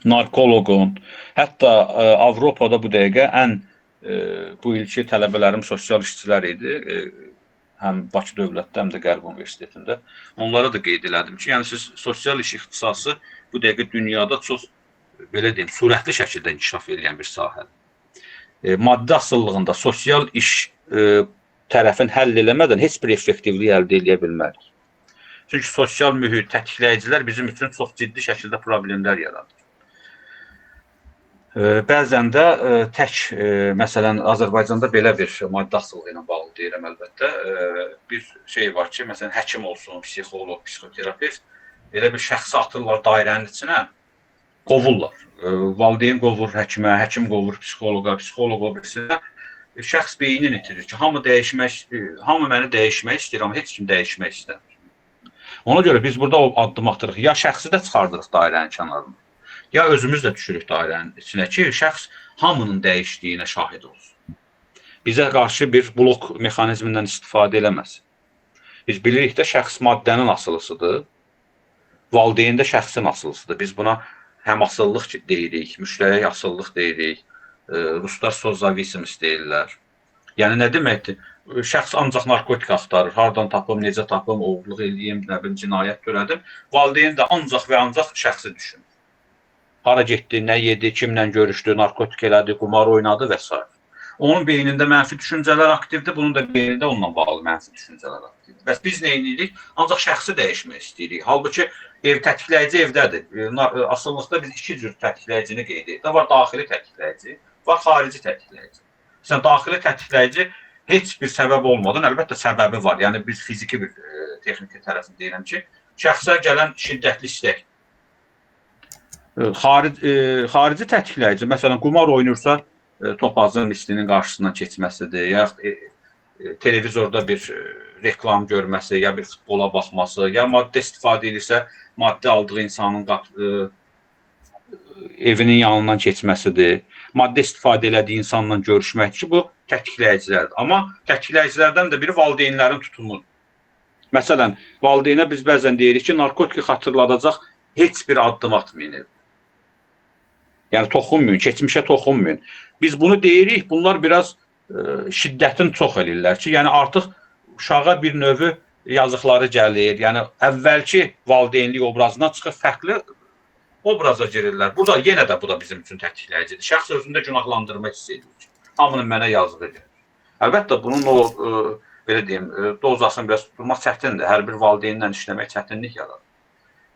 narkoloqun. Hətta Avropada bu dəqiqə ən bu ilki tələbələrim sosial işçilər idi. Həm Bakı Dövlətdə, həm də Qərb Universitetində. Onlara da qeyd elədim ki, yəni siz sosial iş ixtisası bu dəqiqə dünyada çox, belə deyim, sürətli şəkildə inkişaf edən bir sahədir. Maddi asılılığında sosial iş tərəfin həll eləmədən heç bir effektivlik əldə eləyə bilmərik. Çünki sosial mühit, tətikləyicilər bizim üçün çox ciddi şəkildə problemlər yaradır. Bəzən də tək, məsələn, Azərbaycanda belə bir maddi asılılığı ilə bağlı deyirəm əlbəttə, bir şey var ki, məsələn, həkim olsun, psixoloq, psixoterapevt, elə bir şəxsi atırlar dairənin içinə, qovurlar. Valideyn qovur həkimə, həkim qovur psixoloqa, psixoloq o birisinə. Şəxs beynini itirir ki, hamı məni dəyişmək istəyir, amma heç kim dəyişmək istəmir. Ona görə biz burada o addım atırıq. Ya şəxsi də çıxardırıq dairənin kənarına, ya özümüz də düşürük dairənin içinə ki, şəxs hamının dəyişdiyinə şahid olsun. Bizə qarşı bir blok mexanizmindən istifadə eləməsin. Biz bilirik də şəxs maddənin asılısıdır, valideyn də şəxsin asılısıdır. Biz buna həm asıllıq deyirik, müştərək asıllıq deyirik, ruslar sozzavisimiz deyirlər. Yəni nə deməkdir? Şəxs ancaq narkotik axtarır, hardan tapım, necə tapım, oğurluq eləyim, nə bilim, cinayət törədim. Valideyn də ancaq və ancaq şəxsi düşünür. Hara getdi, nə yedi, kimlə görüşdü, narkotik elədi, qumar oynadı və s. Onun beynində mənfi düşüncələr aktivdir, bunun da beynində onunla bağlı mənfi düşüncələr aktivdir. Bəs biz nə edirik? Ancaq şəxsi dəyişmək istəyirik. Halbuki ev tətikləyici evdədir. Asıllıqda biz iki cür tətikləyicini qeyd edirik. Var daxili tətikləyici, var xarici tətikləyici. Məsələn, daxili tətikləyici heç bir səbəb olmadan, əlbəttə səbəbi var. Yəni biz fiziki bir texniki tərəfini deyirəm ki, şəxsə gələn şiddətli istək. Xarici tətikləyici, məsələn, qumar oynayırsa, topazın mislinin qarşısından keçməsidir, ya televizorda bir reklam görməsi, ya bir futbola baxması, ya maddə istifadə edirsə, maddə aldığı insanın evinin yanından keçməsidir, maddə istifadə elədiyi insanla görüşməkdir ki, bu tətikləyicilərdir. Amma tətikləyicilərdən də biri valideynlərin tutumudur. Məsələn, valideynə biz bəzən deyirik ki, narkotiki xatırladacaq heç bir addım atmayın evdə. Yəni, toxunmayın, keçmişə toxunmayın. Biz bunu deyirik, bunlar biraz şiddətin çox eləyirlər ki, yəni artıq uşağa bir növü yazıqları gəlir. Yəni, əvvəlki valideynlik obrazından çıxıb fərqli obraza girirlər. Burada yenə də bu da bizim üçün tətikləyicidir. Şəxs özündə günahlandırma hiss edir ki, hamının mənə yazığı gəlir. Əlbəttə, bunun o, belə deyim, dozasını biraz tutmaq çətindir. Hər bir valideynlə işləmək çətinlik yaradır.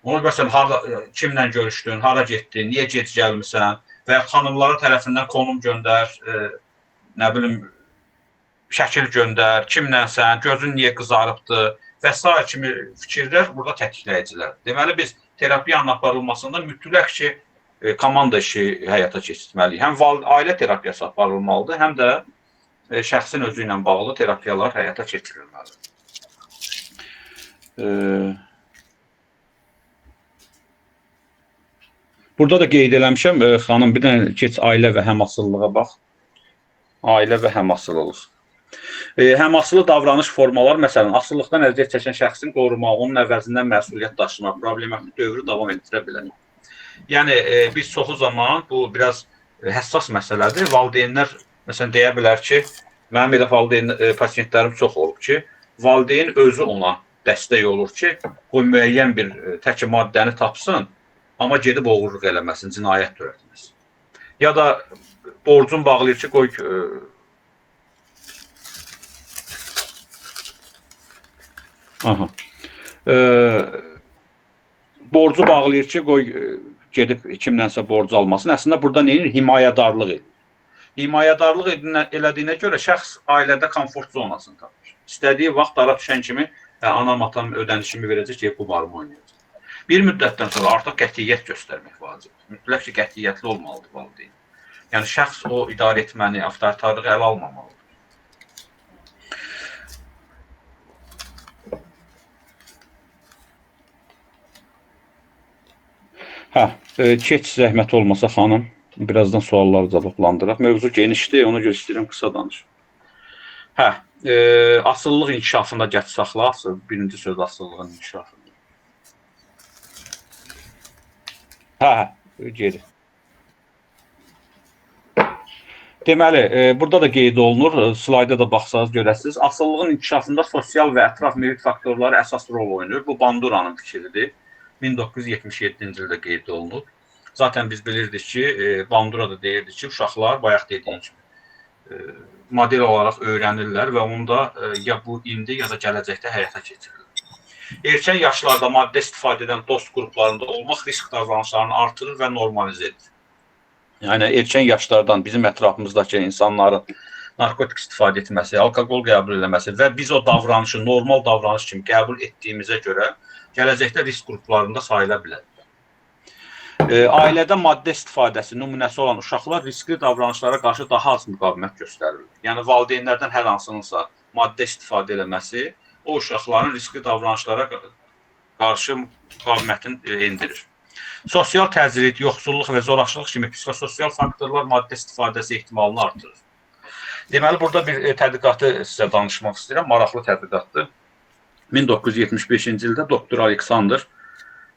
Onu məsələn, kimlə görüşdün, hara getdin, niyə gec gəlmisən və ya xanımları tərəfindən konum göndər, nə bilim, şəkil göndər, kimlənsən, gözün niyə qızarıbdır və s. kimi fikirlər burada tətikləyicilər. Deməli, biz terapiyanın aparılmasında mütləq ki, komanda işi həyata keçirməliyik. Həm ailə terapiyası aparılmalıdır, həm də şəxsin özü ilə bağlı terapiyalar həyata keçirilməlidir. Burada da qeyd eləmişəm, xanım, bir dənə keç ailə və həmasılılığa bax. Ailə və həmasılılıq. Həmasılı davranış formaları, məsələn, asılılıqdan əziyyət çəkən şəxsin qorumaq, onun əvəzindən məsuliyyət daşımaq, problematik dövrü davam etdirə bilər. Yəni, biz çoxu zaman, bu biraz həssas məsələdir, valideynlər, məsələn, deyə bilər ki, mənim elə valideyn pasientlərim çox olub ki, valideyn özü ona dəstək olur ki, qoy müəyyən bir təki maddəni tapsın, amma gedib oğurluq eləməsin, cinayət törətməsin. Ya da borcun bağlayır ki, qoy borcu bağlayır ki, qoy gedib kimdənsə borcu almasın. Əslində, burada nə edir? Himayədarlıq edir. Himayədarlıq elədiyinə görə şəxs ailədə komfort zonasını tapır. İstədiyi vaxt dara düşən kimi anam, atam ödənişimi verəcək ki, qumarımı oynayacaq. Bir müddətdən sonra artıq qətiyyət göstərmək vacibdir. Mütləq ki, qətiyyətli olmalıdır valideyn. Yəni, şəxs o idarə etməni, avtoritarlığı ələ almamalıdır. Hə, keç zəhmət olmasa xanım, birazdan sualları cavablandıraq. Mövzu genişdir, ona görə istəyirəm qısa danışım. Hə, asılılıq inkişafında gəç saxla, birinci söz asılılığın inkişafında. Hə, geri. Deməli, burada da qeyd olunur, slayda da baxsanız görəsiniz. Asılılığın inkişafında sosial və ətraf mühit faktorları əsas rol oynayır. Bu Banduranın fikridir. 1977-ci ildə qeyd olunub. Zaten biz bilirdik ki, Bandura da deyirdi ki, uşaqlar, bayaq dediyim kimi, model olaraq öyrənirlər və onu da ya bu indi ya da gələcəkdə həyata keçirirlər. Erkən yaşlarda maddə istifadə edən dost qruplarında olmaq risk davranışlarını artırır və normalizə edir. Yəni erkən yaşlardan bizim ətrafımızdakı insanların narkotik istifadə etməsi, alkoqol qəbul eləməsi və biz o davranışı normal davranış kimi qəbul etdiyimizə görə gələcəkdə risk qruplarında sayıla bilər. Ailədə maddə istifadəsi nümunəsi olan uşaqlar riskli davranışlara qarşı daha az müqavimət göstərirlər. Yəni valideynlərdən hər hansınınsa maddə istifadə eləməsi o uşaqların riskli davranışlara qarşı müqavimətini endirir. Sosial təcrid, yoxsulluq və zorakılıq kimi psixososial faktorlar maddə istifadəsi ehtimalını artırır. Deməli, burada bir tədqiqatı sizə danışmaq istəyirəm. Maraqlı tədqiqatdır. 1975-ci ildə doktor Alexander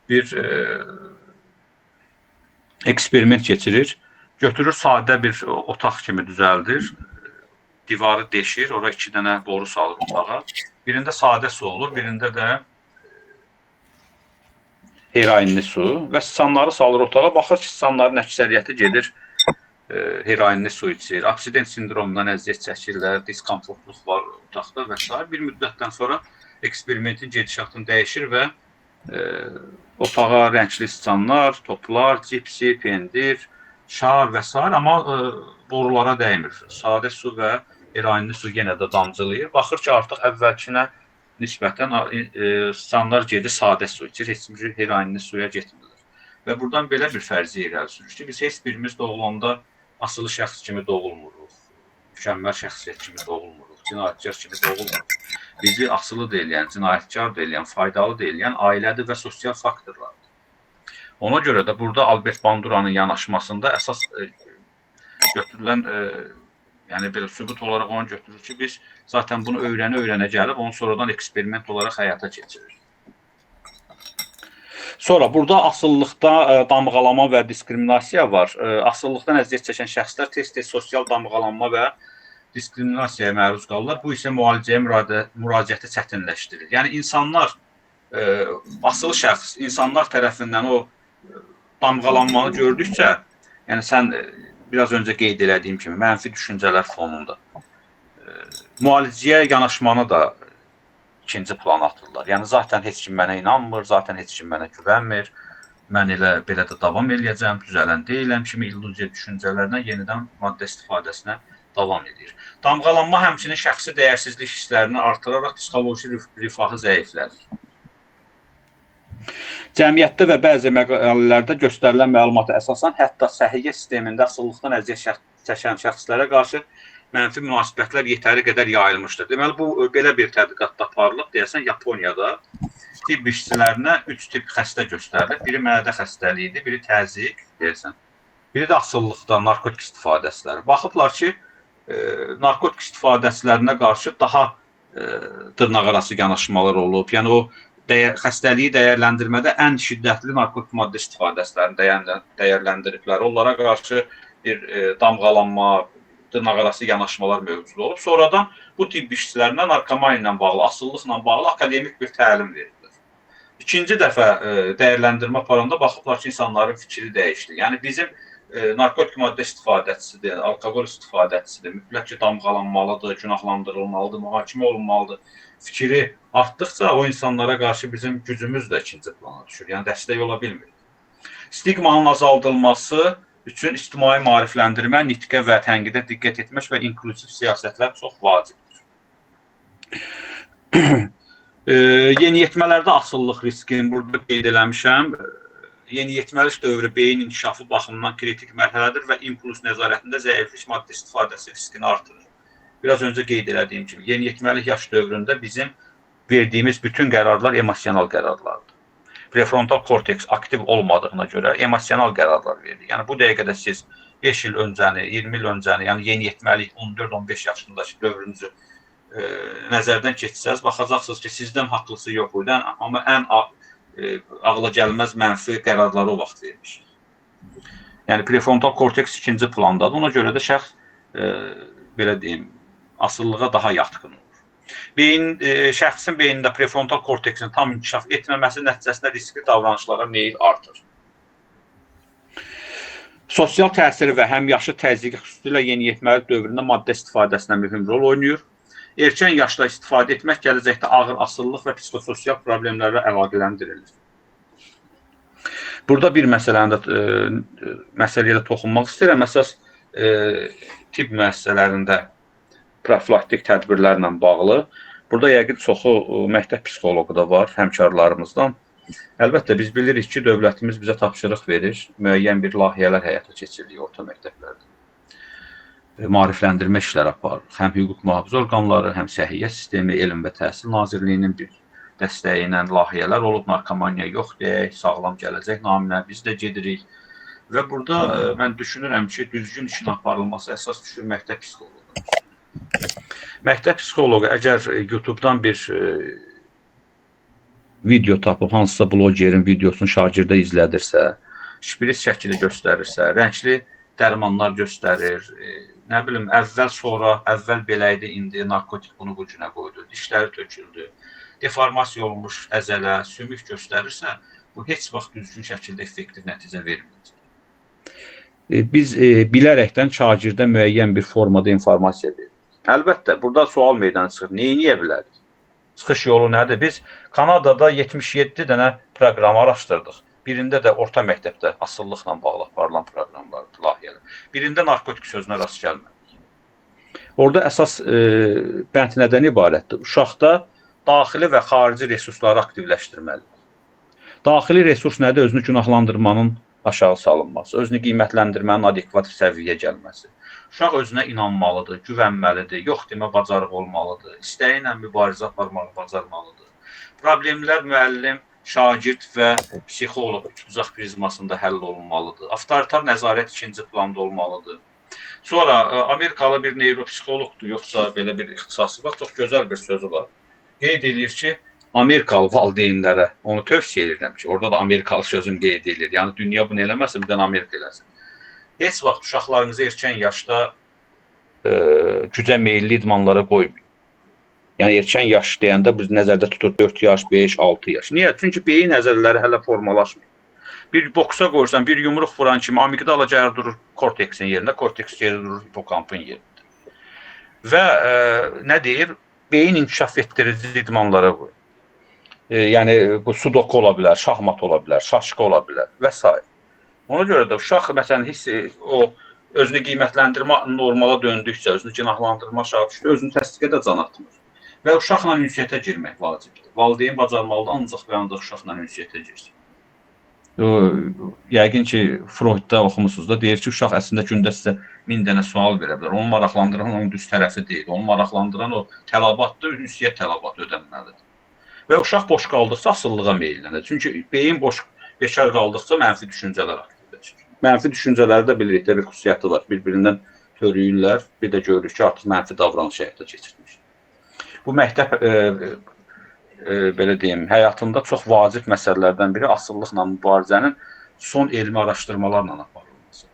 bir eksperiment keçirir. Götürür, sadə bir otaq kimi düzəldir. Divarı deşir, ora 2 dənə boru salır otağa. Birində sadə su olur, birində də heroinli su və sıçanları salır otağa. Baxır ki, sıçanların əksəriyyəti gedir heroinli su içir. Absident sindromundan əziyyət çəkirlər, diskomfortluq var otaqda və s. Bir müddətdən sonra eksperimentin gedişatını dəyişir və otağa rəngli sıçanlar, toplar, cipsi, pendir, şar və s. amma borulara dəymir. Sadə su və heroinli su yenə də damcılayır. Baxır ki, artıq əvvəlkinə nisbətən sıçanlar gedir sadə su içir, heç bir heroinli suya getmirlər. Və buradan belə bir fərziyyə irəli sürür ki, biz heç birimiz doğulanda asılı şəxs kimi doğulmuruq, mükəmməl şəxsiyyət kimi doğulmuruq, cinayətkar kimi doğulmuruq. Bizi asılı da eləyən, cinayətkar da eləyən, faydalı da eləyən ailədir və sosial faktorlardır. Ona görə də burada Albert Banduranın yanaşmasında əsas götürülən, yəni belə sübut olaraq onu götürür ki, biz zaten bunu öyrənə-öyrənə gəlib, onu sonradan eksperiment olaraq həyata keçirir. Sonra burada asılılıqda damğalama və diskriminasiya var. Asılılıqdan əziyyət çəkən şəxslər tez-tez sosial damğalanma və diskriminasiyaya məruz qalırlar. Bu isə müalicəyə müraciəti çətinləşdirir. Yəni insanlar, asılı şəxs insanlar tərəfindən o damğalanmanı gördükcə, yəni sən biraz öncə qeyd elədiyim kimi mənfi düşüncələr fonunda müalicəyə yanaşmanı da ikinci plana atırlar. Yəni zaten heç kim mənə inanmır, zaten heç kim mənə güvənmir. Mən elə belə də davam eləyəcəm, düzələn deyiləm kimi illüziya düşüncələrinə yenidən maddə istifadəsinə davam edir. Damğalanma həmçinin şəxsi dəyərsizlik hisslərini artıraraq psixoloji rifahı zəiflədir. Cəmiyyətdə və bəzi məqalələrdə göstərilən məlumata əsasən hətta səhiyyə sistemində asılılıqdan əziyyət çəkən şəxslərə qarşı mənfi münasibətlər yetəri qədər yayılmışdır. Deməli, bu belə bir tədqiqat aparılıb, deyəsən Yaponiyada tibb işçilərinə 3 tip xəstə göstərilib. Biri mədə xəstəliyi idi, biri təzyiq, deyəsən. Biri də asılılıqdan narkotik istifadəçiləri. Baxıblar ki, narkotik istifadəçilərinə qarşı daha dırnaqarası yanaşmalar olub. Yəni o xəstəliyi dəyərləndirmədə ən şiddətli narkotik maddə istifadəçilərini dəyərləndiriblər. Onlara qarşı bir damğalanma, dırnaqarası yanaşmalar mövcud olub. Sonradan bu tibb işçilərinə narkomaniya ilə bağlı, asılılıqla bağlı akademik bir təlim veriblər. İkinci dəfə dəyərləndirmə aparanda baxıblar ki, insanların fikri dəyişdi. Yəni bizim narkotik maddə istifadəçisidir, alkoqol istifadəçisidir, mütləq ki, damğalanmalıdır, günahlandırılmalıdır, mühakimə olunmalıdır. Fikri artdıqca o insanlara qarşı bizim gücümüz də ikinci plana düşür. Yəni dəstək ola bilmir. Stigmanın azaldılması üçün ictimai maarifləndirmə, nitqə və tənqidə diqqət etmək və inklüziv siyasətlər çox vacibdir. Yeniyetmələrdə asılılıq riskini burada qeyd eləmişəm. Yeniyetməlik dövrü beyin inkişafı baxımından kritik mərhələdir və impuls nəzarətində zəiflik maddə istifadəsi riskini artırır. Biraz öncə qeyd elədiyim kimi, yeniyetməlik yaş dövründə bizim verdiyimiz bütün qərarlar emosional qərarlardır. Prefrontal korteks aktiv olmadığına görə emosional qərarlar verilir. Yəni bu dəqiqədə siz 5 il öncəni, 20 il öncəni, yəni yeniyetməlik 14-15 yaşındakı dövrünüzü nəzərdən keçsəz, baxacaqsınız ki, sizdən haqlısı yox idi, amma ən ağla gəlməz mənfi qərarları o vaxt vermiş. Yəni prefrontal korteks ikinci plandadır. Ona görə də şəxs belə deyim, asılılığa daha yatqın olur. Beyin, şəxsin beynində prefrontal korteksin tam inkişaf etməməsi nəticəsində riskli davranışlara meyil artır. Sosial təsiri və həmyaşı təzyiqi xüsusilə yeniyetməlik dövründə maddə istifadəsinə mühüm rol oynayır. Erkən yaşda istifadə etmək gələcəkdə ağır asılılıq və psixososial problemlərlə əlaqələndirilir. Burada bir məsələni də məsələyə də toxunmaq istəyirəm. Əsas tibb müəssisələrində profilaktik tədbirlərlə bağlı. Burada yəqin çoxu məktəb psixoloqu da var həmkarlarımızdan. Əlbəttə biz bilirik ki, dövlətimiz bizə tapşırıq verir, müəyyən bir layihələr həyata keçiririk orta məktəblərdə. Maarifləndirmə işləri aparırıq. Həm hüquq mühafizə orqanları, həm səhiyyə sistemi, Elm və Təhsil Nazirliyinin bir dəstəyi ilə layihələr olub, narkomaniya yox deyək, sağlam gələcək naminə biz də gedirik. Və burada mən düşünürəm ki, düzgün işin aparılması əsas düşür məktəb psixoloqu. Məktəb psixoloqu əgər YouTube-dan bir video tapıb, hansısa blogerin videosunu şagirdə izlədirsə, şpris şəkili göstərirsə, rəngli dərmanlar göstərir, nə bilim, əvvəl sonra, əvvəl belə idi, indi narkotik bunu bu günə qoydu, dişləri töküldü, deformasiya olmuş əzələ, sümük göstərirsə, bu heç vaxt düzgün şəkildə effektiv nəticə verməyəcək. Biz bilərəkdən şagirdə müəyyən bir formada informasiya veririk. Əlbəttə, burada sual meydana çıxır, nə edə bilərik? Çıxış yolu nədir? Biz Kanadada 77 dənə proqram araşdırdıq. Birində də orta məktəbdə asılılıqla bağlı aparılan proqramlardır, layihələr. Birində narkotik sözünə rast gəlmədik. Orada əsas bənd nədən ibarətdir? Uşaqda daxili və xarici resursları aktivləşdirməlidir. Daxili resurs nədir? Özünü günahlandırmanın aşağı salınması, özünü qiymətləndirmənin adekvat səviyyəyə gəlməsi. Uşaq özünə inanmalıdır, güvənməlidir, yox demə bacarıq olmalıdır, istəyi ilə mübarizə aparmağı bacarmalıdır. Problemlər müəllim, şagird və psixoloq üçbucaq prizmasında həll olunmalıdır. Avtoritar nəzarət ikinci planda olmalıdır. Sonra Amerikalı bir neyropsixoloqdur, yoxsa belə bir ixtisası var, çox gözəl bir sözü var. Qeyd edir ki, Amerikalı valideynlərə onu tövsiyə edirəm ki, orada da Amerikalı sözün qeyd edilir. Yəni dünya bunu eləməsin, bir dənə Amerika eləsin. Heç vaxt uşaqlarınızı erkən yaşda gücə meyilli idmanlara qoymayın. Yəni erkən yaş deyəndə biz nəzərdə tutur 4 yaş, 5, 6 yaş. Niyə? Çünki beyin əzələləri hələ formalaşmır. Bir boksa qoyursan, bir yumruq vuran kimi amigdala gəlir durur korteksin yerində, korteks gəlir durur hipokampın yerində. Və nə deyir? Beyin inkişaf etdirici idmanlara qoyun. Yəni bu sudoku ola bilər, şahmat ola bilər, şaşka ola bilər və s. Ona görə də uşaq məsələn hiss o özünü qiymətləndirmə normala döndükcə, özünü günahlandırma aşağı düşür, özünü təsdiqə də can atmır. Və uşaqla ünsiyyətə girmək vacibdir. Valideyn bacarmalıdır ancaq və ancaq uşaqla ünsiyyətə girsin. Yəqin ki, Freudda oxumusunuz da, deyir ki, uşaq əslində gündə sizə 1000 dənə sual verə bilər. Onu maraqlandıran onun düz tərəfi deyil. Onu maraqlandıran o tələbatdır, ünsiyyət tələbatı ödənməlidir. Və uşaq boş qaldıqca asılılığa meyillənir. Çünki beyin boş, bekar qaldıqca mənfi düşüncələr aktivləşir. Mənfi düşüncələri də bilirik də bir xüsusiyyəti var. Bir-birindən törüyürlər. Bir də görürük ki, artıq mənfi davranış həyata keçirmiş. Bu məktəb belə deyim, həyatında çox vacib məsələlərdən biri asılılıqla mübarizənin son elmi araşdırmalarla aparılması.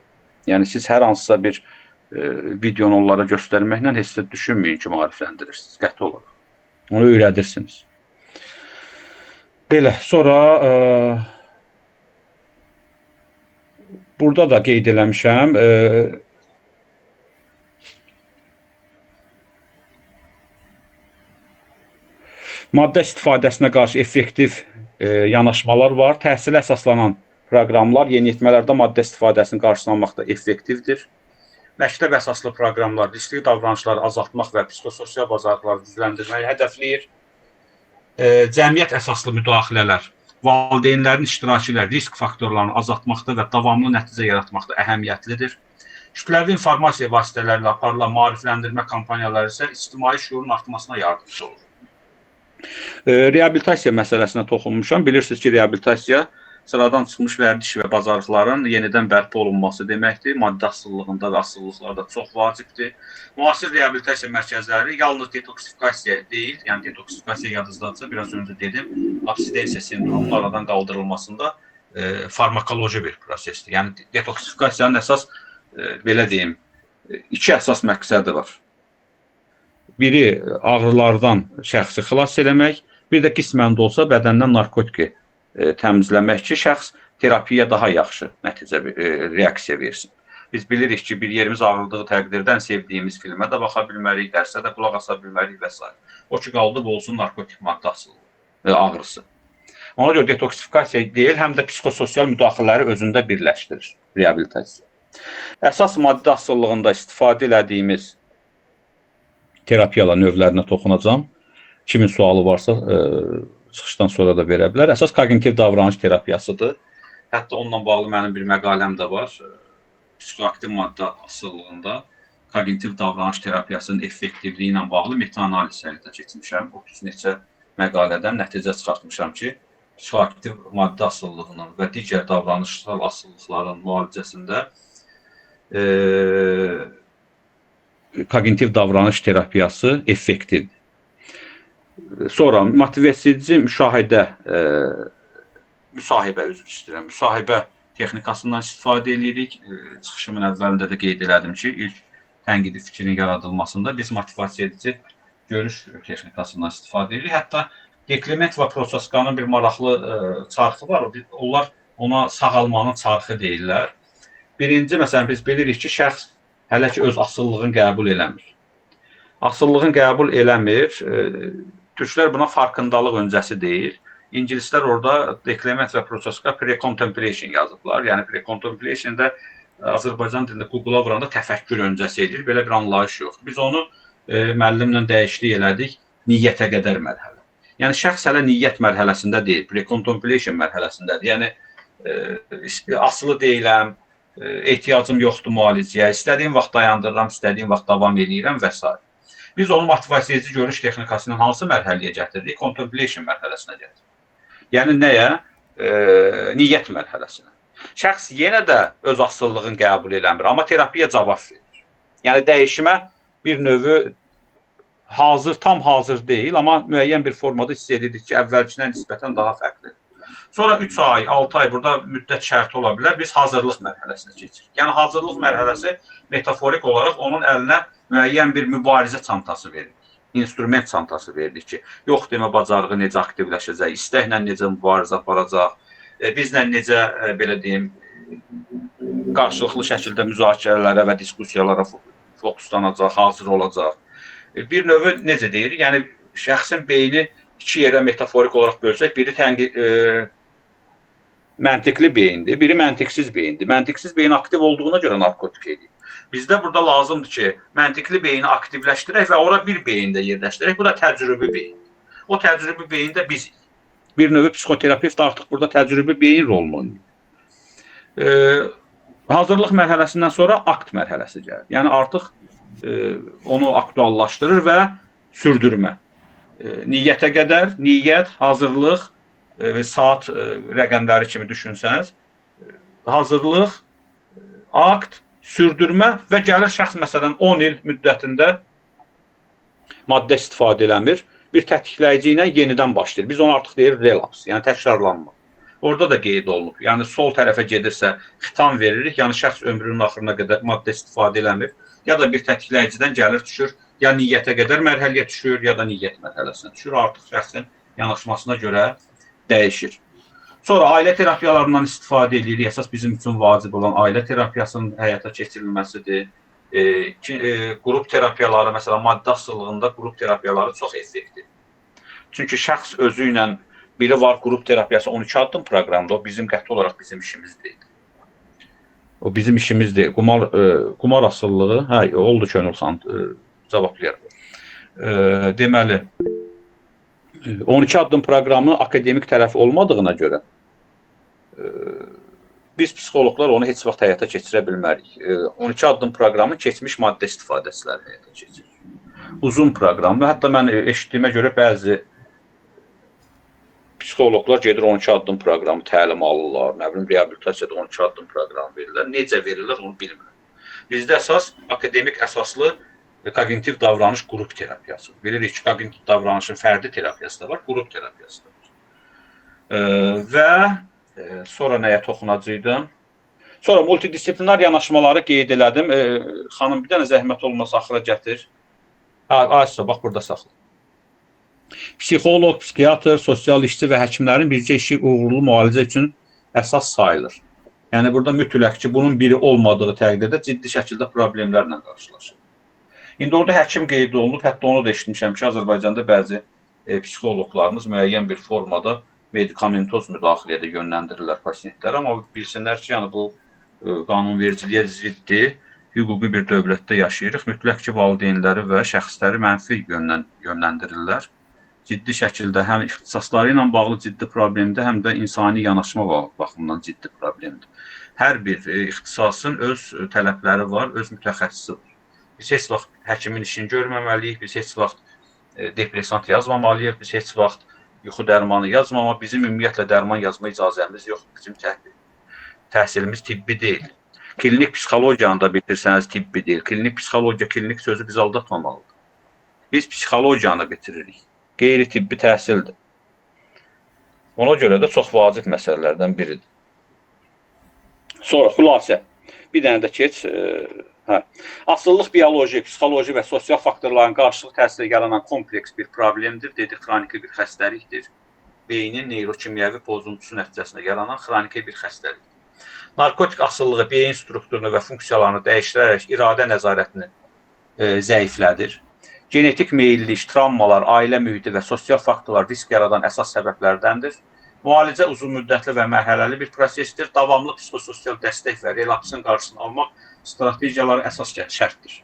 Yəni siz hər hansısa bir videonu onlara göstərməklə heç də düşünməyin ki, maarifləndirirsiniz qəti olaraq. Onu öyrədirsiniz. Belə, sonra burada da qeyd eləmişəm. Maddə istifadəsinə qarşı effektiv yanaşmalar var. Təhsilə əsaslanan proqramlar yeniyetmələrdə maddə istifadəsinin qarşısını almaqda effektivdir. Məktəb əsaslı proqramlar riskli davranışları azaltmaq və psixososial bacarıqları gücləndirməyi hədəfləyir. Cəmiyyət əsaslı müdaxilələr valideynlərin iştirakı ilə risk faktorlarını azaltmaqda və davamlı nəticə yaratmaqda əhəmiyyətlidir. Kütləvi informasiya vasitələri ilə aparılan maarifləndirmə kampaniyaları isə ictimai şüurun artmasına yardımcı olur. Reabilitasiya məsələsinə toxunmuşam. Bilirsiniz ki, reabilitasiya sıradan çıxmış vərdiş və bacarıqların yenidən bərpa olunması deməkdir. Maddi asılılığında və asılılıqlarda çox vacibdir. Müasir reabilitasiya mərkəzləri yalnız detoksifikasiya deyil, yəni detoksifikasiya yadınızdadırsa, biraz öncə dedim, abstinensiya sindromunun aradan qaldırılmasında farmakoloji bir prosesdir. Yəni detoksifikasiyanın əsas, belə deyim, iki əsas məqsədi var. Biri ağrılardan şəxsi xilas eləmək, bir də qismən də olsa bədəndən narkotiki təmizləmək ki, şəxs terapiya daha yaxşı nəticə, reaksiya versin. Biz bilirik ki, bir yerimiz ağrıdığı təqdirdən sevdiyimiz filmə də baxa bilmərik, dərsə də qulaq asa bilmərik və s. O ki, qaldı bu olsun narkotik maddə asılılığı, ağrısı. Ona görə detoksifikasiya deyil, həm də psixososial müdaxilələri özündə birləşdirir reabilitasiya. Əsas maddə asılılığında istifadə elədiyimiz terapiyalar növlərinə toxunacağam. Kimin sualı varsa çıxışdan sonra da verə bilər. Əsas koqnitiv davranış terapiyasıdır. Hətta onunla bağlı mənim bir məqaləm də var. Psixoaktiv maddə asılılığında koqnitiv davranış terapiyasının effektivliyi ilə bağlı meta-analiz həyata keçirmişəm. 30 neçə məqalədən nəticə çıxartmışam ki, psixoaktiv maddə asılılığının və digər davranışsal asılılıqların müalicəsində koqnitiv davranış terapiyası effektivdir. Sonra motivasiya müşahidə, müsahibə, üzr istəyirəm, müsahibə texnikasından istifadə edirik. Çıxışımın əvvəlində də qeyd elədim ki, ilk tənqidi fikrin yaradılmasında biz motivasiya edici görüş texnikasından istifadə edirik. Hətta Deklement və Prochazkanın bir maraqlı çarxı var. Onlar ona sağalmanın çarxı deyirlər. Birinci, məsələn, biz bilirik ki, şəxs hələ ki öz asılılığını qəbul eləmir. Asılılığını qəbul eləmir. Türklər buna farkındalıq öncəsi deyir. İngilislər orada Deklement və Prochazka pre-contemplation yazıblar. Yəni pre-contemplation-da Azərbaycan dilində Google-a vuranda təfəkkür öncəsi edir. Belə bir anlayış yoxdur. Biz onu müəllimlə dəyişiklik elədik niyyətə qədər mərhələ. Yəni şəxs hələ niyyət mərhələsində deyil, pre-contemplation mərhələsindədir. Yəni asılı deyiləm, ehtiyacım yoxdur müalicəyə, istədiyim vaxt dayandırıram, istədiyim vaxt davam eləyirəm və s. Biz onu motivasiya edici görüş texnikasının hansı mərhələyə gətirdik? Contemplation mərhələsinə gətirdik. Yəni nəyə? Niyyət mərhələsinə. Şəxs yenə də öz asılılığını qəbul eləmir, amma terapiya cavab verir. Yəni dəyişimə bir növü hazır, tam hazır deyil, amma müəyyən bir formada hiss edirik ki, əvvəlkinə nisbətən daha fərqlidir. Sonra 3 ay, 6 ay burada müddət şərti ola bilər. Biz hazırlıq mərhələsinə keçirik. Yəni hazırlıq mərhələsi metaforik olaraq onun əlinə müəyyən bir mübarizə çantası veririk. İnstrument çantası veririk ki, yox demə bacarığı necə aktivləşəcək, istəklə necə mübarizə aparacaq, bizlə necə, belə deyim, qarşılıqlı şəkildə müzakirələrə və diskussiyalara fokuslanacaq, hazır olacaq. Bir növü necə deyirik? Yəni şəxsin beyni iki yerə metaforik olaraq bölsək, biri məntiqli beyindir, biri məntiqsiz beyindir. Məntiqsiz beyin aktiv olduğuna görə narkotik eləyir. Bizdə burada lazımdır ki, məntiqli beyni aktivləşdirək və ora bir beyində yerləşdirək. Bu da təcrübi beyin. O təcrübi beyində biz bir növü psixoterapevt artıq burada təcrübi beyin rolunu oynayır. Hazırlıq mərhələsindən sonra akt mərhələsi gəlir. Yəni artıq onu aktuallaşdırır və sürdürmə. Niyyətə qədər, niyyət, hazırlıq və saat rəqəmləri kimi düşünsəniz, hazırlıq, akt, sürdürmə və gəlir şəxs məsələn 10 il müddətində maddə istifadə eləmir, bir tətikləyici ilə yenidən başlayır. Biz onu artıq deyirik relaps, yəni təkrarlanma. Orada da qeyd olunub. Yəni sol tərəfə gedirsə xitam veririk, yəni şəxs ömrünün axırına qədər maddə istifadə eləmir. Ya da bir tetikləyicidən gəlir düşür, ya niyyətə qədər mərhələyə düşür, ya da niyyət mərhələsinə düşür. Artıq şəxsin yanaşmasına görə dəyişir. Sonra ailə terapiyalarından istifadə edirik. Əsas bizim üçün vacib olan ailə terapiyasının həyata keçirilməsidir. Qrup terapiyaları, məsələn, maddə asılılığında qrup terapiyaları çox effektivdir. Çünki şəxs özü ilə biri var qrup terapiyası 12 addım proqramda, o bizim qəti olaraq bizim işimiz deyil. O bizim işimiz deyil. Qumar asılılığı, hə, oldu Könül xan, cavablayarım. Deməli, 12 addım proqramının akademik tərəfi olmadığına görə biz psixoloqlar onu heç vaxt həyata keçirə bilmərik. 12 addım proqramı keçmiş maddə istifadəçiləri həyata keçirir. Uzun proqramdır. Hətta mən eşitdiyimə görə bəzi psixoloqlar gedir 12 addım proqramı təlim alırlar, nə bilim, reabilitasiyada 12 addım proqramı verirlər. Necə verirlər onu bilmirəm. Bizdə əsas akademik əsaslı koqnitiv davranış qrup terapiyası. Bilirik ki, koqnitiv davranışın fərdi terapiyası da var, qrup terapiyası da var. Və sonra nəyə toxunacaqdım? Sonra multidisiplinar yanaşmaları qeyd elədim. Xanım, bir dənə zəhmət olmasa axıra gətir. Aysa, bax, burada saxla. Psixoloq, psixiatr, sosial işçi və həkimlərin bircə işi uğurlu müalicə üçün əsas sayılır. Yəni burada mütləq ki, bunun biri olmadığı təqdirdə ciddi şəkildə problemlərlə qarşılaşır. İndi orada həkim qeyd olunub, hətta onu da eşitmişəm ki, Azərbaycanda bəzi psixoloqlarımız müəyyən bir formada medikamentoz müdaxiləyə də yönləndirirlər pasientləri, amma bilsinlər ki, yəni bu qanunvericiliyə ziddir, hüquqi bir dövlətdə yaşayırıq. Mütləq ki, valideynləri və şəxsləri mənfi yönləndirirlər. Ciddi şəkildə həm ixtisasları ilə bağlı ciddi problemdir, həm də insani yanaşma baxımından ciddi problemdir. Hər bir ixtisasın öz tələbləri var, öz mütəxəssisi var. Biz heç vaxt həkimin işini görməməliyik, biz heç vaxt depresant yazmamalıyıq, biz heç vaxt yuxu dərmanı yazmamalıyıq. Bizim ümumiyyətlə dərman yazma icazəmiz yoxdur. Bizim təhsilimiz tibbi deyil. Klinik psixologiyanı da bitirsəniz tibbi deyil. Klinik psixologiya, klinik sözü bizi aldatmamalıdır. Biz psixologiyanı bitiririk. Qeyri-tibbi təhsildir. Ona görə də çox vacib məsələlərdən biridir. Sonra xülasə. Bir dənə də keç. Asılılıq bioloji, psixoloji və sosial faktorların qarşılıq təsiri yaranan kompleks bir problemdir. Dedi, xroniki bir xəstəlikdir. Beynin neyrokimyəvi pozuntusu nəticəsində yaranan xroniki bir xəstəlikdir. Narkotik asılılığı beyin strukturunu və funksiyalarını dəyişdirərək iradə nəzarətini zəiflədir. Genetik meyillik, travmalar, ailə mühiti və sosial faktorlar risk yaradan əsas səbəblərdəndir. Müalicə uzunmüddətli və mərhələli bir prosesdir. Davamlı psixososial dəstək və relapsın qarşısını almaq strategiyaları əsas şərtdir.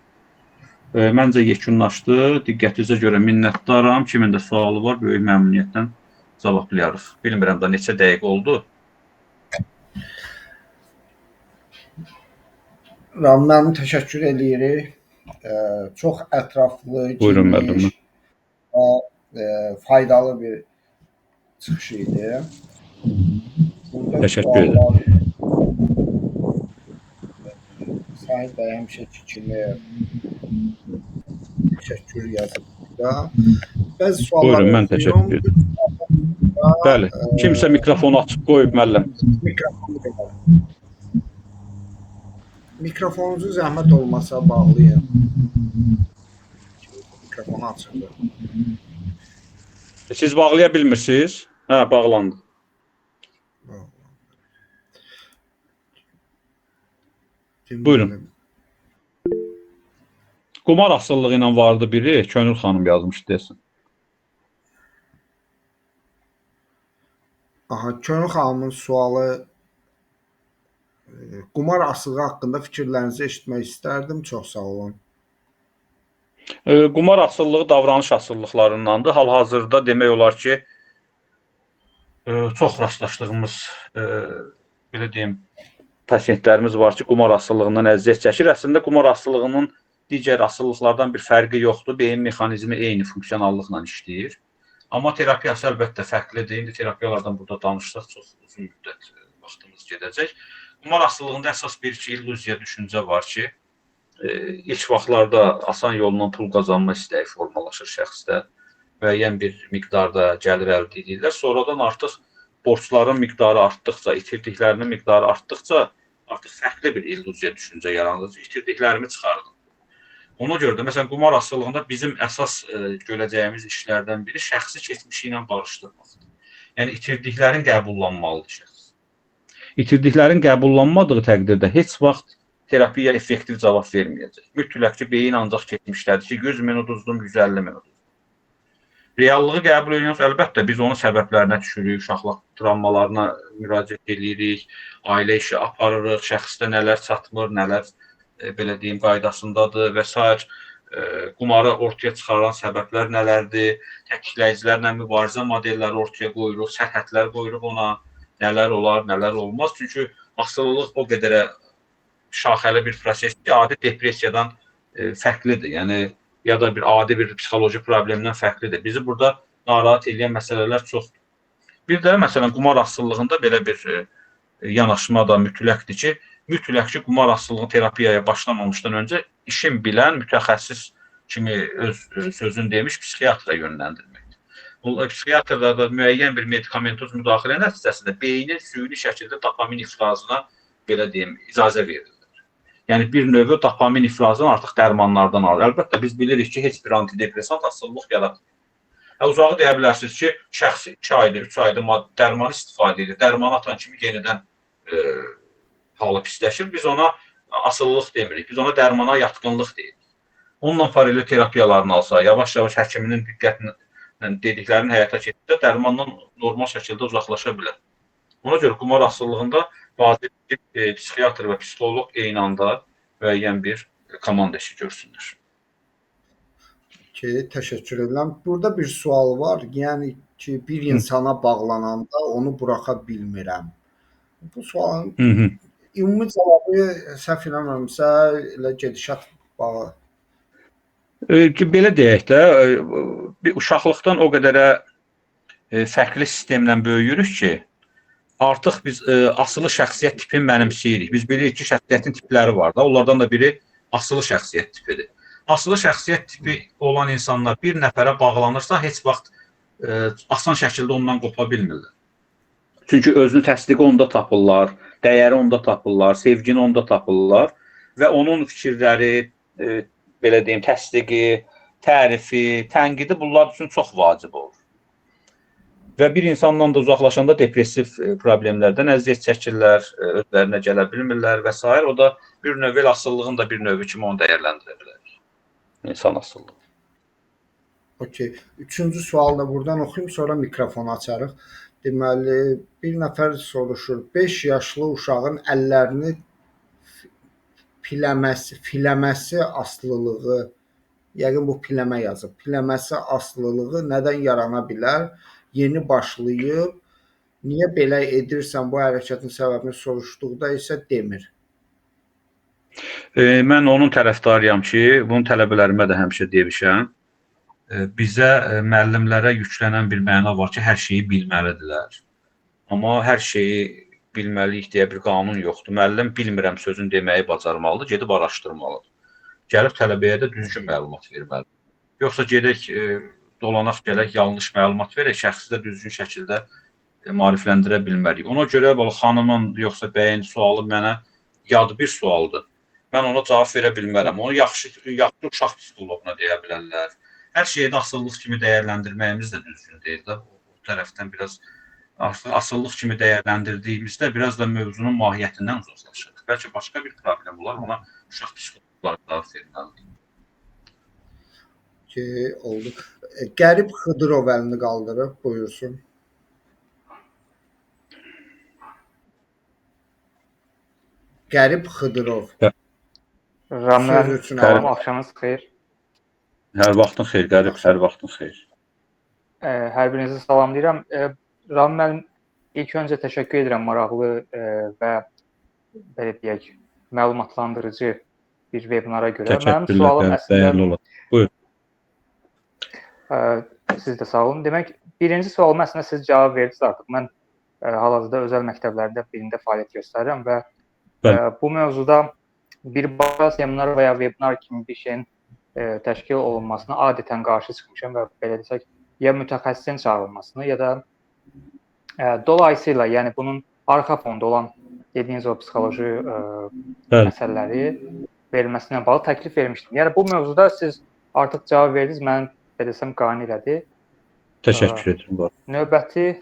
Məncə yekunlaşdı. Diqqətinizə görə minnətdaram. Kimin də sualı var, böyük məmnuniyyətlə cavablayarıq. Bilmirəm də neçə dəqiqə oldu. Ramin müəllim, təşəkkür eləyirik. Çox ətraflı, geniş və faydalı bir çıxış idi. Burada təşəkkür edirəm. Sahil bəy həmişəki kimi təşəkkür yazıb burada. Bəzi suallar buyurun, mən təşəkkür edirəm. Bəli, kimsə mikrofonu açıb qoyub müəllim. Mikrofonu qoyub. Mikrofonunuzu zəhmət olmasa bağlayın. Mikrofonu açıldı. Siz bağlaya bilmirsiniz? Hə, bağlandı. Buyurun. Qumar asılılığı ilə vardı biri, Könül xanım yazmış desin. Aha, Könül xanımın sualı qumar asılılığı haqqında fikirlərinizi eşitmək istərdim. Çox sağ olun. Qumar asılılığı davranış asılılıqlarındandır. Hal-hazırda demək olar ki, çox rastlaşdığımız, belə deyim, pasientlərimiz var ki, qumar asılılığından əziyyət çəkir. Əslində, qumar asılılığının digər asılılıqlardan bir fərqi yoxdur. Beyin mexanizmi eyni funksionallıqla işləyir. Amma terapiyası əlbəttə fərqlidir. İndi terapiyalardan burada danışsaq çox uzun müddət vaxtımız gedəcək. Qumar asılılığında əsas bir ki, illüziya düşüncə var ki, ilk vaxtlarda asan yolla pul qazanma istəyi formalaşır şəxsdə. Müəyyən bir miqdarda gəlir əldə edirlər. Sonradan artıq borcların miqdarı artdıqca, itirdiklərinin miqdarı artdıqca artıq fərqli bir illüziya düşüncə yaranır. İtirdiklərimi çıxardım. Ona görə də, məsələn, qumar asılılığında bizim əsas görəcəyimiz işlərdən biri şəxsi keçmişi ilə barışdırmaqdır. Yəni, itirdiklərin qəbullanmalıdır şəxs. İtirdiklərin qəbullanmadığı təqdirdə heç vaxt terapiya effektiv cavab verməyəcək. Mütləq ki, beyin ancaq keçmişdədir ki, 100 min uduzdum, 150 min uduzdum. Reallığı qəbul ediyoruz, əlbəttə biz onun səbəblərinə düşürük, uşaqlıq travmalarına müraciət edirik, ailə işi aparırıq, şəxsdə nələr çatmır, nələr belə deyim, qaydasındadır və s. Qumarı ortaya çıxaran səbəblər nələrdir, tətikləyicilərlə mübarizə modelləri ortaya qoyuruq, sərhədlər qoyuruq ona, nələr olar, nələr olmaz. Çünki asılılıq o qədərə şaxəli bir proses ki, adi depressiyadan fərqlidir. Yəni, ya da bir adi bir psixoloji problemdən fərqlidir. Bizi burada narahat edən məsələlər çoxdur. Bir də, məsələn, qumar asılılığında belə bir yanaşma da mütləqdir ki, mütləq ki, qumar asılılığı terapiyaya başlamamışdan öncə işin bilən mütəxəssis kimi öz sözünü demiş psixiatra yönləndirməkdir. Bu psixiatrlarda müəyyən bir medikamentoz müdaxilə nəticəsində beynin süni şəkildə dopamin ifrazına, belə deyim, icazə verilir. Yəni, bir növü dopamin ifrazını artıq dərmanlardan alır. Əlbəttə, biz bilirik ki, heç bir antidepresant asılılıq yaratmır. Uzağı deyə bilərsiniz ki, şəxs 2 aydır, 3 aydır dərman istifadə edir. Dərmanı atan kimi yenidən halı pisləşir. Biz ona asılılıq demirik. Biz ona dərmana yatqınlıq deyirik. Onunla paralel terapiyalarını alsa, yavaş-yavaş həkiminin diqqətini, dediklərinin həyata keçirsə, dərmandan normal şəkildə uzaqlaşa bilər. Ona görə qumar asılılığında vacibdir ki, psixiatr və psixoloq eyni anda müəyyən bir komanda işi görsünlər. Ki, təşəkkür edirəm. Burada bir sual var. Yəni ki, bir insana bağlananda onu buraxa bilmirəm. Bu sualın ümumi cavabı səhv eləmirəmsə, elə gedişat bağı. Belə deyək də, bir uşaqlıqdan o qədərə fərqli sistemlə böyüyürük ki, artıq biz asılı şəxsiyyət tipini mənimsəyirik. Biz bilirik ki, şəxsiyyətin tipləri var da, onlardan da biri asılı şəxsiyyət tipidir. Asılı şəxsiyyət tipi olan insanlar bir nəfərə bağlanırsa, heç vaxt asan şəkildə ondan qopa bilmirlər. Çünki özünü təsdiqi onda tapırlar, dəyəri onda tapırlar, sevgini onda tapırlar və onun fikirləri, belə deyim, təsdiqi, tərifi, tənqidi bunlar üçün çox vacib olur. Və bir insandan da uzaqlaşanda depressiv problemlərdən əziyyət çəkirlər, özlərinə gələ bilmirlər və s. O da bir növ asılılığın da bir növü kimi onu dəyərləndirə bilərik. İnsan asılılığı. Okey. Üçüncü sualı da buradan oxuyum, sonra mikrofonu açarıq. Deməli, bir nəfər soruşur, 5 yaşlı uşağın əllərini filəməsi asılılığı, yəqin bu piləmə yazıb, piləməsi asılılığı nədən yarana bilər? Yeni başlayıb, niyə belə edirsən, bu hərəkətin səbəbini soruşduqda isə demir. Mən onun tərəfdarıyam ki, bunu tələbələrimə də həmişə demişəm. Bizə, müəllimlərə yüklənən bir məna var ki, hər şeyi bilməlidirlər. Amma hər şeyi bilməliyik deyə bir qanun yoxdur. Müəllim bilmirəm sözünü deməyi bacarmalıdır, gedib araşdırmalıdır. Gəlib tələbəyə də düzgün məlumat verməlidir. Yoxsa gedək, dolanaq gələk, yanlış məlumat verək, şəxsi də düzgün şəkildə maarifləndirə bilmərik. Ona görə belə xanımın yoxsa bəyin sualı mənə yad bir sualdır. Mən ona cavab verə bilmərəm. Onu yaxşı uşaq psixoloquna deyə bilərlər. Hər şeyi də asılılıq kimi dəyərləndirməyimiz də düzgün deyil də. O tərəfdən biraz asılılıq kimi dəyərləndirdiyimizdə biraz da mövzunun mahiyyətindən uzaqlaşırıq. Bəlkə başqa bir problem olar, ona uşaq psixoloqları cavab verməlidir. Ki, oldu. Qərib Xıdırov əlini qaldırıb, buyursun. Qərib Xıdırov. Ramil, salam, axşamınız xeyir. Hər vaxtın xeyir, Qərib, hər vaxtın xeyir. Hər birinizi salamlayıram. Ramil müəllim, ilk öncə təşəkkür edirəm maraqlı və belə deyək, məlumatlandırıcı bir webinara görə. Mənim sualım əslində... Buyur. Siz də sağ olun. Demək, birinci sualım əslində siz cavab verdiniz artıq. Mən hal-hazırda özəl məktəblərdə birində fəaliyyət göstərirəm və bu mövzuda birbaşa seminar və ya webinar kimi bir şeyin təşkil olunmasına adətən qarşı çıxmışam və belə desək, ya mütəxəssisin çağırılmasını, ya da dolayısıyla, yəni bunun arxa fonda olan dediyiniz o psixoloji məsələləri verilməsinə bağlı təklif vermişdim. Yəni bu mövzuda siz artıq cavab verdiniz, mən belə desəm qane elədi. Təşəkkür edirəm. Növbəti,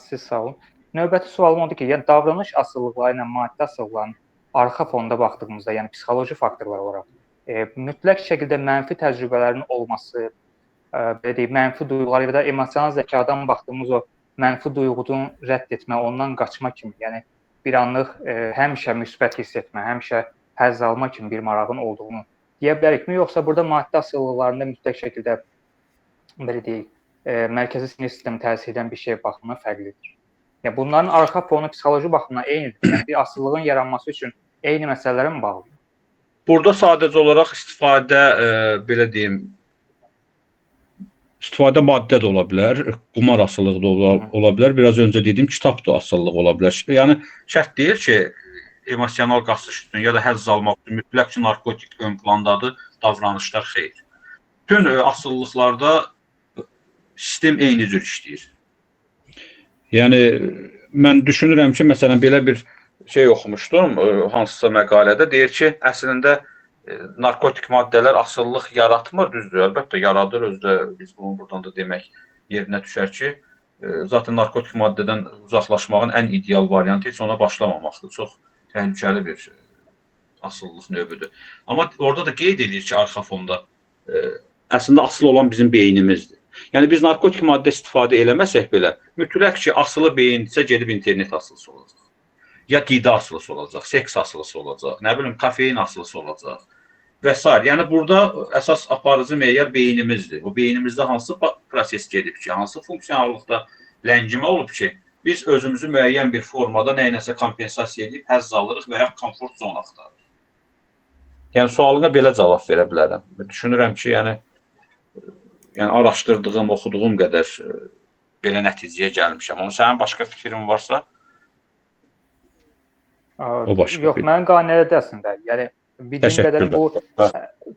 siz sağ olun. Növbəti sualım odur ki, yəni davranış asılılıqları ilə maddi asılılıqların arxa fonda baxdığımızda, yəni psixoloji faktorlar olaraq mütləq şəkildə mənfi təcrübələrin olması, belə deyək, mənfi duyğular ya da emosional zəkadan baxdığımız o mənfi duyğunu rədd etmə, ondan qaçma kimi, yəni bir anlıq həmişə müsbət hiss etmə, həmişə həzz alma kimi bir marağın olduğunu deyə bilərikmi? Yoxsa burada maddi asılılıqlarında mütləq şəkildə belə deyək, mərkəzi sinir sistemi təsir edən bir şey baxımından fərqlidir. Yəni bunların arxa fonu psixoloji baxımdan eynidir. Yəni bir asılılığın yaranması üçün eyni məsələlərə mi bağlıdır? Burada sadəcə olaraq istifadə, belə deyim, istifadə maddə də ola bilər, qumar asılılığı da ola bilər. Biraz öncə dediyim kitab da asılılığı ola bilər. Yəni şərt deyil ki, emosional qaçış üçün ya da həzz almaq üçün mütləq ki, narkotik ön plandadır, davranışlar xeyir. Bütün asılılıqlarda sistem eyni cür işləyir. Yəni mən düşünürəm ki, məsələn belə bir şey oxumuşdum, hansısa məqalədə deyir ki, əslində Narkotik maddələr asılılıq yaratmır, düzdür, əlbəttə yaradır, özü də biz bunu buradan da demək yerinə düşər ki, zaten narkotik maddədən uzaqlaşmağın ən ideal variantı heç ona başlamamaqdır. Çox təhlükəli bir asılılıq növüdür. Amma orada da qeyd edir ki, arxa fonda əslində asılı olan bizim beynimizdir. Yəni biz narkotik maddə istifadə eləməsək belə, mütləq ki, asılı beyindirsə gedib internet asılısı olacaq. Ya qida asılısı olacaq, seks asılısı olacaq, nə bilim, kofein asılısı olacaq və s. Yəni burada əsas aparıcı meyar beynimizdir. O beynimizdə hansı proses gedib ki, hansı funksionallıqda ləngimə olub ki, biz özümüzü müəyyən bir formada nəyinəsə kompensasiya edib həzz alırıq və ya komfort zonu axtarırıq. Yəni sualına belə cavab verə bilərəm. Düşünürəm ki, yəni araşdırdığım, oxuduğum qədər belə nəticəyə gəlmişəm. Amma sənin başqa fikrin varsa, o başqa. Yox, mən qane elədi əslində. Yəni bildiyim qədər bu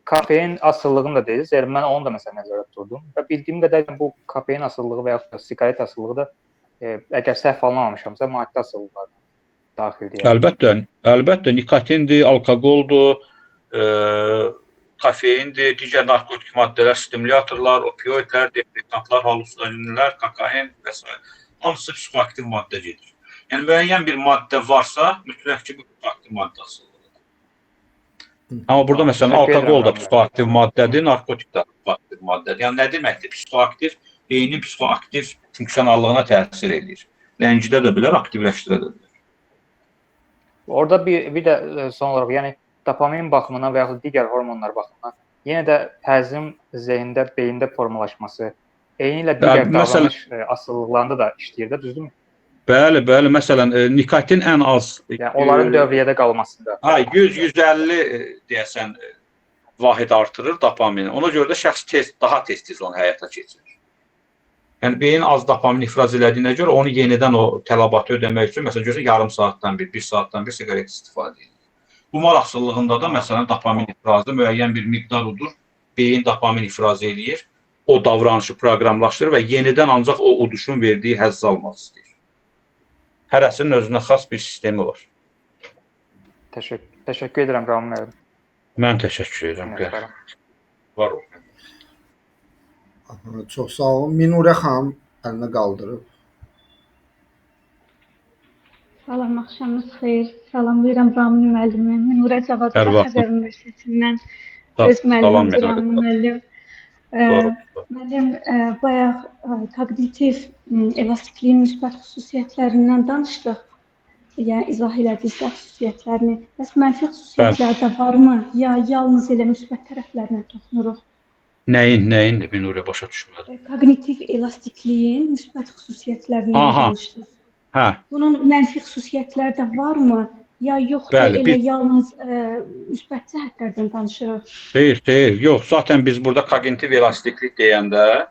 kofein asılılığını da deyiz. Yəni mən onu da məsələn nəzərdə tutdum. Və bildiyim qədər bu kofein asılılığı və yaxud da siqaret asılılığı da əgər səhv anlamamışamsa maddə asılılıqları daxildir. Yəni. Əlbəttə, əlbəttə nikotindir, alkoqoldur, kofeindir, digər narkotik maddələr, stimulyatorlar, opioidlər, depressantlar, halusinogenlər, kokain və s. Hamısı psixoaktiv maddə gedir. Yəni müəyyən bir maddə varsa, mütləq ki, bu psixoaktiv maddə asılılıdır. Amma burada məsələn alkoqol da psixoaktiv maddədir, narkotik də psixoaktiv maddədir. Yəni nə deməkdir? Psixoaktiv beynin psixoaktiv funksionallığına təsir eləyir. Ləngidə də bilər, aktivləşdirə də bilər. Orada bir də son olaraq, yəni dopamin baxımından və yaxud digər hormonlar baxımından yenə də həzin zehində, beyində formalaşması, eyni ilə digər davranış asılılıqlarında da işləyir də, düzdürmü? Bəli, bəli. Məsələn, nikotin ən az... Yəni, onların dövriyyədə qalmasında. Hə, 100-150 deyəsən vahid artırır dopamini. Ona görə də şəxs daha tez-tez onu həyata keçirir. Yəni, beyin az dopamin ifraz elədiyinə görə onu yenidən o tələbatı ödəmək üçün, məsələn, görürsən, yarım saatdan bir, bir saatdan bir siqaret istifadə edir. Qumar asılılığında da, məsələn, dopamin ifrazı müəyyən bir miqdar udur. Beyin dopamin ifraz eləyir, o davranışı proqramlaşdırır və yenidən ancaq o uduşun verdiyi həzz almaq istəyir. Hərəsinin özünə xas bir sistemi var. Təşəkkür edirəm, Ramin müəllim. Mən təşəkkür edirəm. Var olun. Çox sağ olun. Minurə xanım əlini qaldırıb. Salam, axşamınız xeyir. Salamlayıram Ramin müəllimi. Minurə Cavadova Xəzər Universitetindən öz müəllimimdir Ramin müəllim. Müəllim, bayaq koqnitiv elastikliyin müsbət xüsusiyyətlərindən danışdıq. Yəni, izah elədikdə xüsusiyyətlərini. Bəs mənfi xüsusiyyətlər də varmı? Ya yalnız elə müsbət tərəflərinə toxunuruq? Nəyin, Minurə, başa düşmədim. Koqnitiv elastikliyin müsbət xüsusiyyətlərindən danışdıq. Hə. Bunun mənfi xüsusiyyətləri də varmı? Ya yoxdur, elə yalnız müsbət cəhətlərdən danışırıq? Xeyr, xeyr, yox. Zaten biz burada koqnitiv elastiklik deyəndə,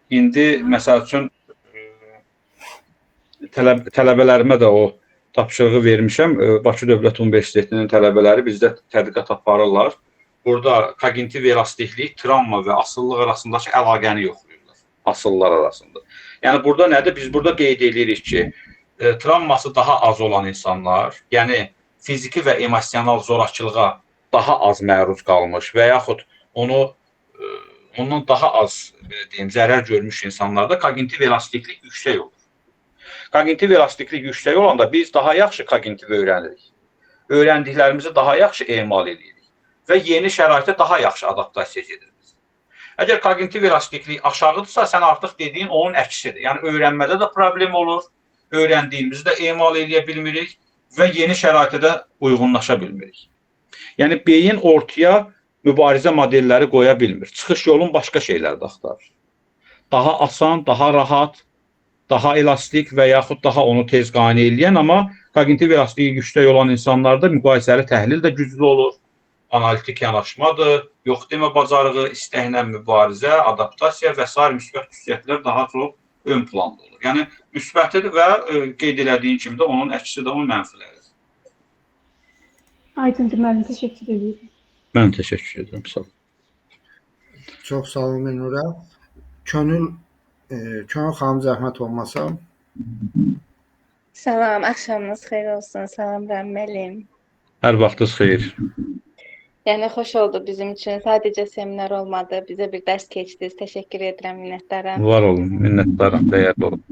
indi məsəl üçün tələbələrimə də o tapşırığı vermişəm. Bakı Dövlət Universitetinin tələbələri bizdə tədqiqat aparırlar. Burada koqnitiv elastiklik, travma və asılılıq arasındakı əlaqəni yoxlayırlar. Asılılar arasında. Yəni burada nədir? Biz burada qeyd edirik ki, travması daha az olan insanlar, yəni fiziki və emosional zorakılığa daha az məruz qalmış və yaxud onu ondan daha az belə deyim, zərər görmüş insanlarda koqnitiv elastiklik yüksək olur. Koqnitiv elastiklik yüksək olanda biz daha yaxşı koqnitiv öyrənirik. Öyrəndiklərimizi daha yaxşı emal edirik və yeni şəraitə daha yaxşı adaptasiya edirik. Əgər koqnitiv elastiklik aşağıdırsa, sən artıq dediyin onun əksidir. Yəni öyrənmədə də problem olur, öyrəndiyimizi də emal eləyə bilmirik və yeni şəraitə də uyğunlaşa bilmirik. Yəni beyin ortaya mübarizə modelləri qoya bilmir. Çıxış yolun başqa şeylər də axtarır. Daha asan, daha rahat, daha elastik və yaxud daha onu tez qane eləyən, amma koqnitiv elastikliyi yüksək olan insanlarda müqayisəli təhlil də güclü olur. Analitik yanaşmadır, yox demə bacarığı, istəklə mübarizə, adaptasiya və sair müsbət xüsusiyyətlər daha çox ön planda olur. Yəni, müsbətidir və qeyd elədiyin kimi də onun əksi də onun mənfiləridir. Aydındır müəllim, təşəkkür edirəm. Mən təşəkkür edirəm, sağ olun. Çox sağ olun, Minurə. Könül xanım zəhmət olmasa. Salam, axşamınız xeyir olsun. Salam, Ramin müəllim. Hər vaxtınız xeyir. Yəni xoş oldu bizim üçün. Sadəcə seminar olmadı. Bizə bir dərs keçdiniz. Təşəkkür edirəm, minnətdaram. Var olun, minnətdaram, dəyərli olun.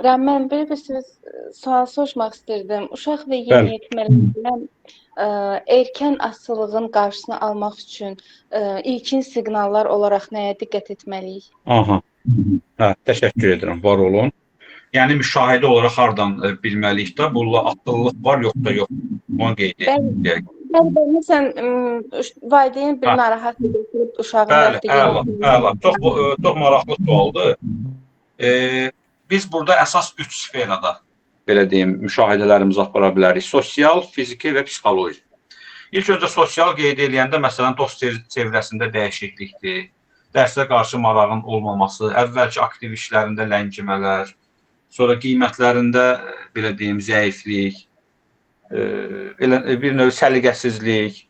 Rəmin, belə bir sual soruşmaq istirdim. Uşaq və yeniyetmələrdən erkən asılılığın qarşısını almaq üçün ilkin siqnallar olaraq nəyə diqqət etməliyik? Aha. Hə, təşəkkür edirəm, var olun. Yəni müşahidə olaraq hardan bilməliyik də, bununla asılılıq var, yoxsa yox. Onu qeyd edək. Bəli, məsələn, valideyn bir narahat götürüb uşağını... Bəli, əla, əla. Çox maraqlı sualdır. Biz burada əsas 3 sferada, belə deyim, müşahidələrimizi apara bilərik. Sosial, fiziki və psixoloji. İlk öncə sosial qeyd eləyəndə, məsələn, dost çevrəsində dəyişiklikdir, dərsə qarşı marağın olmaması, əvvəlki aktiv işlərində ləngimələr, sonra qiymətlərində, belə deyim, zəiflik, elə bir növ səliqəsizlik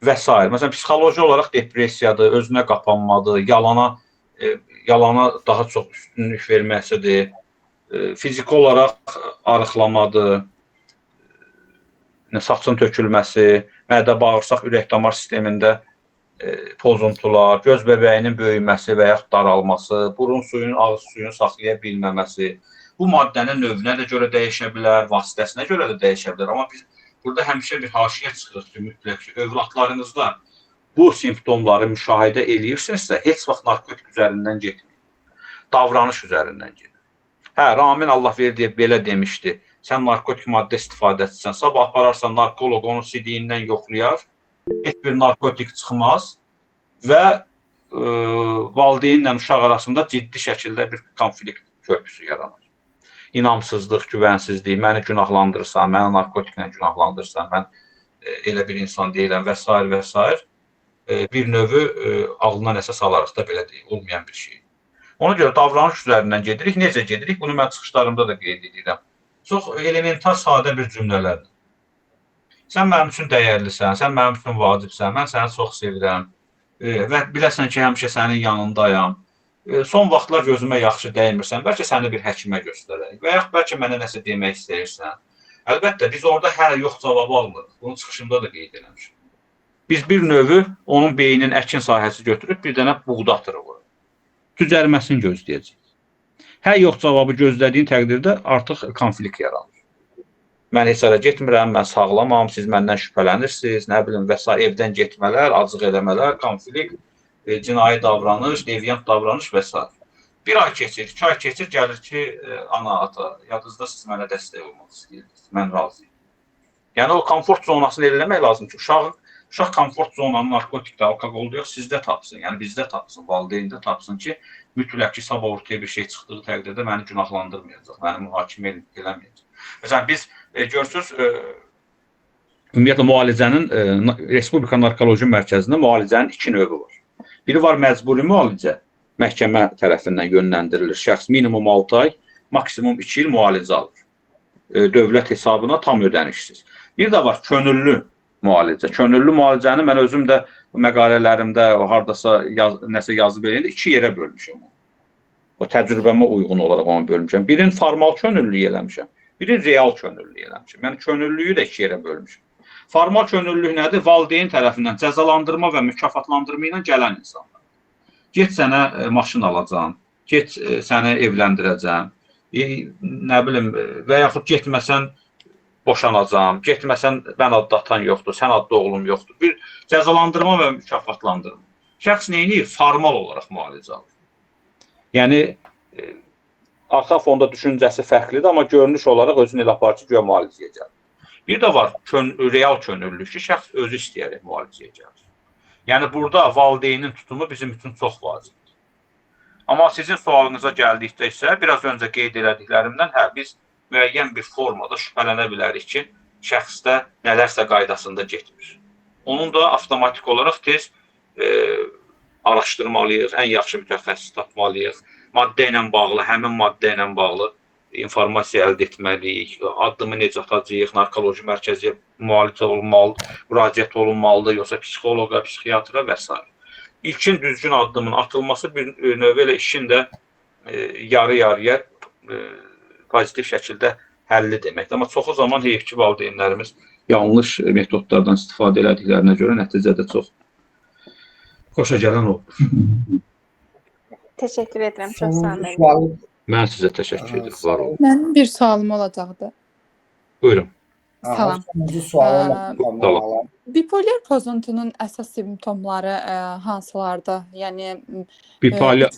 və s. Məsələn, psixoloji olaraq depressiyadır, özünə qapanmadır, yalana daha çox üstünlük verməsidir, fiziki olaraq arıqlamadır, saçın tökülməsi, mədə, bağırsaq, ürək-damar sistemində pozuntular, göz bəbəyinin böyüməsi və yaxud daralması, burun suyunun, ağız suyunu saxlaya bilməməsi. Bu maddənin növünə də görə dəyişə bilər, vasitəsinə görə də dəyişə bilər. Amma biz burada həmişə bir haşiyə çıxırıq ki, mütləq ki, övladlarınızda bu simptomları müşahidə eləyirsinizsə, heç vaxt narkotik üzərindən getməyin. Davranış üzərindən gedin. Hə, Ramin Allah verdiyə belə demişdi. Sən narkotik maddə istifadəçisən. Sabah apararsan narkoloq onun sidiyindən yoxlayar. Heç bir narkotik çıxmaz və valideynlə uşaq arasında ciddi şəkildə bir konflikt körpüsü yaranır. İnamsızlıq, güvənsizlik, məni günahlandırırsan, məni narkotiklə günahlandırırsan, mən elə bir insan deyiləm və s. və s. Bir növü ağlına nəsə salarıq da, belə deyil, olmayan bir şey. Ona görə davranış üzərindən gedirik. Necə gedirik? Bunu mən çıxışlarımda da qeyd edirəm. Çox elementar, sadə bir cümlələrdir. Sən mənim üçün dəyərlisən, sən mənim üçün vacibsən, mən səni çox sevirəm və biləsən ki, həmişə sənin yanındayam. Son vaxtlar gözümə yaxşı dəymirsən, bəlkə səni bir həkimə göstərək və yaxud bəlkə mənə nəsə demək istəyirsən. Əlbəttə, biz orada hə, yox cavabı almırıq. Bunu çıxışımda da qeyd eləmişim. Biz bir növü onun beyninin əkin sahəsi götürüb bir dənə buğda atırıq oraya. Düzəlməsini gözləyəcəyik. Hə, yox cavabı gözlədiyin təqdirdə artıq konflikt yaranır. Mən heç hara getmirəm, mən sağlamam, siz məndən şübhələnirsiniz, nə bilim və s. evdən getmələr, acıq eləmələr, konflikt, cinai davranış, deviant davranış və s. Bir ay keçir, 2 ay keçir, gəlir ki, ana, ata, yadınızda siz mənə dəstək olmaq istəyirsiniz, mən razıyam. Yəni o komfort zonasını eləmək lazım ki, uşaq komfort zonanı narkotikdə, alkoqolda yox, sizdə tapsın, yəni bizdə tapsın, valideyndə tapsın ki, mütləq ki, sabah ortaya bir şey çıxdığı təqdirdə məni günahlandırmayacaq, məni mühakimə eləməyəcək. Məsələn, biz görürsünüz, ümumiyyətlə müalicənin, Respublika Narkoloji Mərkəzində müalicənin 2 növü var. Biri var məcburi müalicə, məhkəmə tərəfindən yönləndirilir. Şəxs minimum 6 ay, maksimum 2 il müalicə alır. Dövlət hesabına tam ödənişsiz. Bir də var könüllü müalicə. Könüllü müalicəni mən özüm də məqalələrimdə hardasa nəsə yazıb eləyəndə 2 yerə bölmüşəm. O təcrübəmə uyğun olaraq onu bölmüşəm. Birini formal könüllülük eləmişəm, birini real könüllülük eləmişəm. Yəni könüllülüyü də 2 yerə bölmüşəm. Formal könüllülük nədir? Valideyn tərəfindən cəzalandırma və mükafatlandırma ilə gələn insanlar. Get sənə maşın alacağam, get səni evləndirəcəm, nə bilim və yaxud getməsən boşanacağam, getməsən mən adlı atan yoxdur, sən adlı oğlum yoxdur. Bir cəzalandırma və mükafatlandırma. Şəxs nə edir? Formal olaraq müalicə alır. Yəni, arxa fonda düşüncəsi fərqlidir, amma görünüş olaraq özünü elə aparır ki, güya müalicəyə gəlir. Bir də var real könüllülük ki, şəxs özü istəyərək müalicəyə gəlir. Yəni, burada valideynin tutumu bizim üçün çox vacibdir. Amma sizin sualınıza gəldikdə isə, biraz öncə qeyd elədiklərimdən, hə, biz müəyyən bir formada şübhələnə bilərik ki, şəxsdə nələrsə qaydasında getmir. Onun da avtomatik olaraq tez araşdırmalıyıq, ən yaxşı mütəxəssis tapmalıyıq, maddə ilə bağlı, həmin maddə ilə bağlı informasiya əldə etməliyik, addımı necə atacağıq, narkoloji mərkəziyə müalicə olunmalı, müraciət olunmalıdır, yoxsa psixoloqa, psixiatra və s. İlkin düzgün addımın atılması bir növ elə işin də yarı-yarıya pozitiv şəkildə həlli deməkdir. Amma çoxu zaman heyf ki, valideynlərimiz Yanlış metodlardan istifadə elədiklərinə görə nəticədə çox xoşa gələn olmur. Təşəkkür edirəm. Çox sağ olun. Mən sizə təşəkkür edirəm. Var olun. Mənim bir sualım olacaqdı. Buyurun. Salam. Salam. Bipolyar pozuntunun əsas simptomları hansılardır? Yəni bipolyar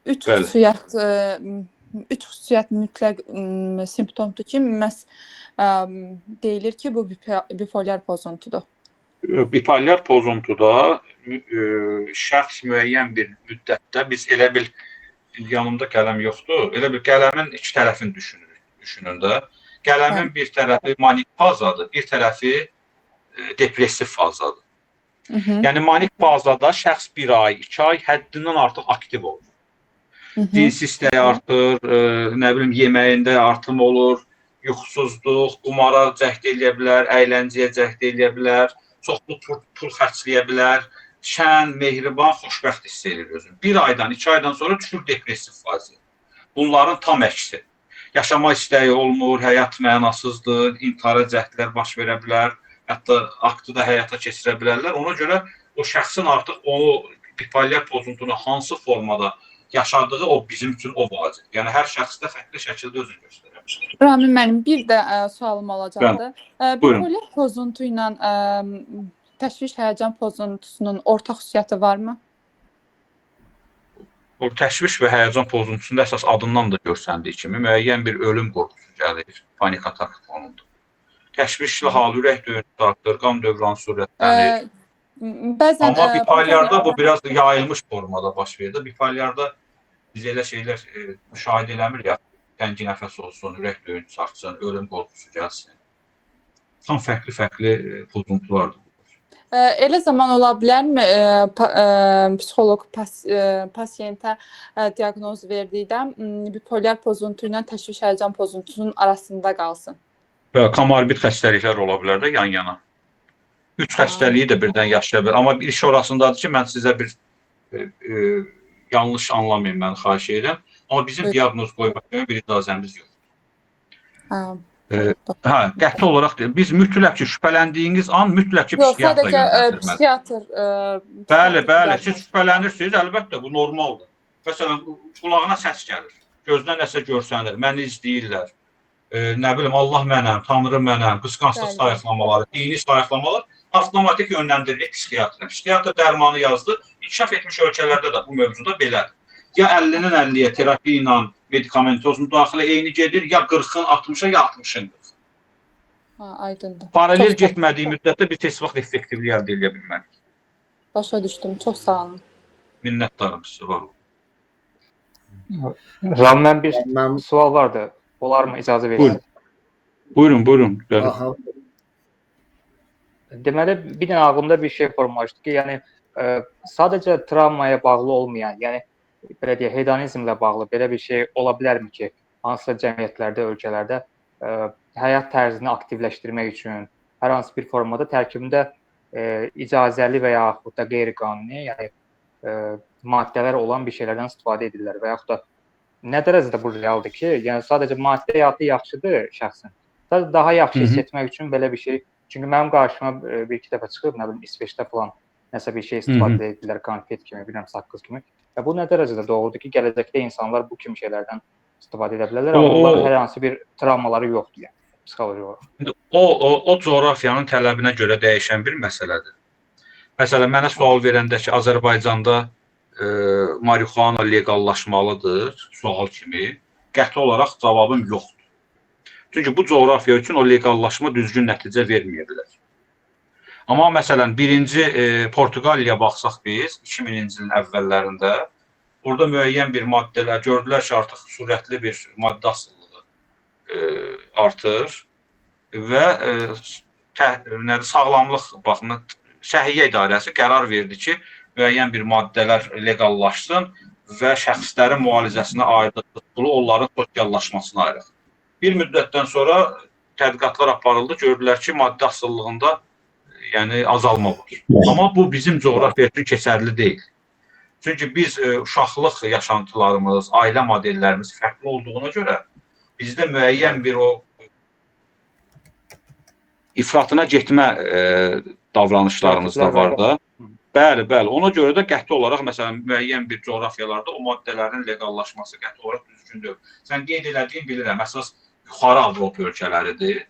üç xüsusiyyət üç xüsusiyyət mütləq simptomdur ki, məhz deyilir ki, bu bipolyar pozuntudur. Bipolyar pozuntuda şəxs müəyyən bir müddətdə biz elə bil yanımda qələm yoxdur. Elə bir qələmin iki tərəfini düşünürük. Düşünün də. Qələmin bir tərəfi manik fazadır, bir tərəfi depressiv fazadır. Yəni manik fazada şəxs bir ay, 2 ay həddindən artıq aktiv olur. Cinsi istəyi artır, nə bilim yeməyində artım olur, yuxusuzluq, qumara cəhd eləyə bilər, əyləncəyə cəhd eləyə bilər, çoxlu pul xərcləyə bilər, şən, mehriban, xoşbəxt hiss edir özünü. Bir aydan, 2 aydan sonra düşür depressiv fazaya. Bunların tam əksi. Yaşama istəyi olmur, həyat mənasızdır, intihara cəhdlər baş verə bilər, hətta aktı da həyata keçirə bilərlər. Ona görə o şəxsin artıq onu bipolyar pozuntunu hansı formada yaşadığı o bizim üçün o vacib. Yəni hər şəxsdə fərqli şəkildə özünü göstərə bilər. Ramin müəllim, bir də sualım olacaqdı. Bipolyar pozuntu ilə təşviş həyəcan pozuntusunun ortaq xüsusiyyəti varmı? O təşviş və həyəcan pozuntusunda əsas adından da görsəndiyi kimi müəyyən bir ölüm qorxusu gəlir, panik atak fonunda. Təşvişli hal, ürək döyüntüsü artır, qan dövranı sürətlənir. Bəzən amma bipolyarda bu biraz yayılmış formada baş verir. Bipolyarda biz elə şeylər müşahidə eləmirik ya, təngi nəfəs olsun, ürək döyüntüsü artsın, ölüm qorxusu gəlsin. Tam fərqli-fərqli pozuntulardır. Elə zaman ola bilərmi psixoloq pasientə diaqnoz verdikdə bipolyar pozuntu ilə təşviş həyəcan pozuntusunun arasında qalsın? Və komorbid xəstəliklər ola bilər də yan-yana. 3 xəstəliyi də birdən yaşaya bilər. Amma bir iş orasındadır ki, mən sizə bir yanlış anlamayın, mən xahiş edirəm. Amma bizim diaqnoz qoymaq üçün bir icazəmiz yoxdur. Qəti olaraq deyil. Biz mütləq ki, şübhələndiyiniz an mütləq ki, psixiatra yönləndirməli. Psixiatr. Bəli, bəli. Siz şübhələnirsiniz, əlbəttə bu normaldır. Məsələn, qulağına səs gəlir, gözünə nəsə görsənir, məni izləyirlər. Nə bilim, Allah mənəm, Tanrı mənəm, qısqanclıq sayıqlamaları, dini sayıqlamalar avtomatik yönləndirilir psixiatra. Psixiatr dərmanı yazdı. İnkişaf etmiş ölkələrdə də bu mövzuda belədir. Ya 50-nin 50-yə terapiya ilə medikamentoz müdaxilə eyni gedir, ya 40-ın 60-a, ya 60-ın 40. Aydındır. Paralel getmədiyi müddətdə biz heç vaxt effektivlik əldə edə bilmərik. Başa düşdüm. Çox sağ olun. Minnətdarım sizə, var olun. Ramin, mən bir sual vardı. Olarmı, icazə verirsiniz? Buyurun, buyurun. Deməli, bir dənə ağlımda bir şey formalaşdı ki, yəni sadəcə travmaya bağlı olmayan, yəni belə deyək, hedonizmlə bağlı belə bir şey ola bilərmi ki, hansısa cəmiyyətlərdə, ölkələrdə həyat tərzini aktivləşdirmək üçün hər hansı bir formada tərkibində icazəli və yaxud da qeyri-qanuni, yəni maddələr olan bir şeylərdən istifadə edirlər və yaxud da nə dərəcədə bu realdır ki, yəni sadəcə maddə həyatı yaxşıdır şəxsin. Sadəcə daha yaxşı hiss etmək üçün belə bir şey. Çünki mənim qarşıma bir-iki dəfə çıxıb, nə bilim, İsveçdə falan nəsə bir şey istifadə edirlər, konfet kimi, bilmirəm, saqqız kimi. Və bu nə dərəcədə doğrudur ki, gələcəkdə insanlar bu kimi şeylərdən istifadə edə bilərlər, amma onların hər hansı bir travmaları yoxdur, yəni, psixoloji olaraq. O coğrafiyanın tələbinə görə dəyişən bir məsələdir. Məsələn, mənə sual verəndə ki, Azərbaycanda marixuana leqallaşmalıdır, sual kimi, qəti olaraq cavabım yoxdur. Çünki bu coğrafiya üçün o leqallaşma düzgün nəticə verməyə bilər. Amma məsələn, birinci Portuqaliyaya baxsaq biz 2000-ci ilin əvvəllərində orada müəyyən bir maddələr gördülər ki, artıq sürətli bir maddə asılılığı artır və sağlamlıq baxımından Səhiyyə İdarəsi qərar verdi ki, müəyyən bir maddələr leqallaşsın və şəxslərin müalicəsinə ayırdığı pulu onların sosiallaşmasına ayırıq. Bir müddətdən sonra tədqiqatlar aparıldı, gördülər ki, maddə asılılığında yəni azalma var. Amma bu bizim coğrafiya üçün keçərli deyil. Çünki biz uşaqlıq yaşantılarımız, ailə modellərimiz fərqli olduğuna görə bizdə müəyyən bir o İfratına getmə davranışlarımız da var da. Bəli, bəli. Ona görə də qəti olaraq məsələn müəyyən bir coğrafiyalarda o maddələrin leqallaşması qəti olaraq düzgün deyil. Sən qeyd elədiyin bilirəm, əsas yuxarı Avropa ölkələridir.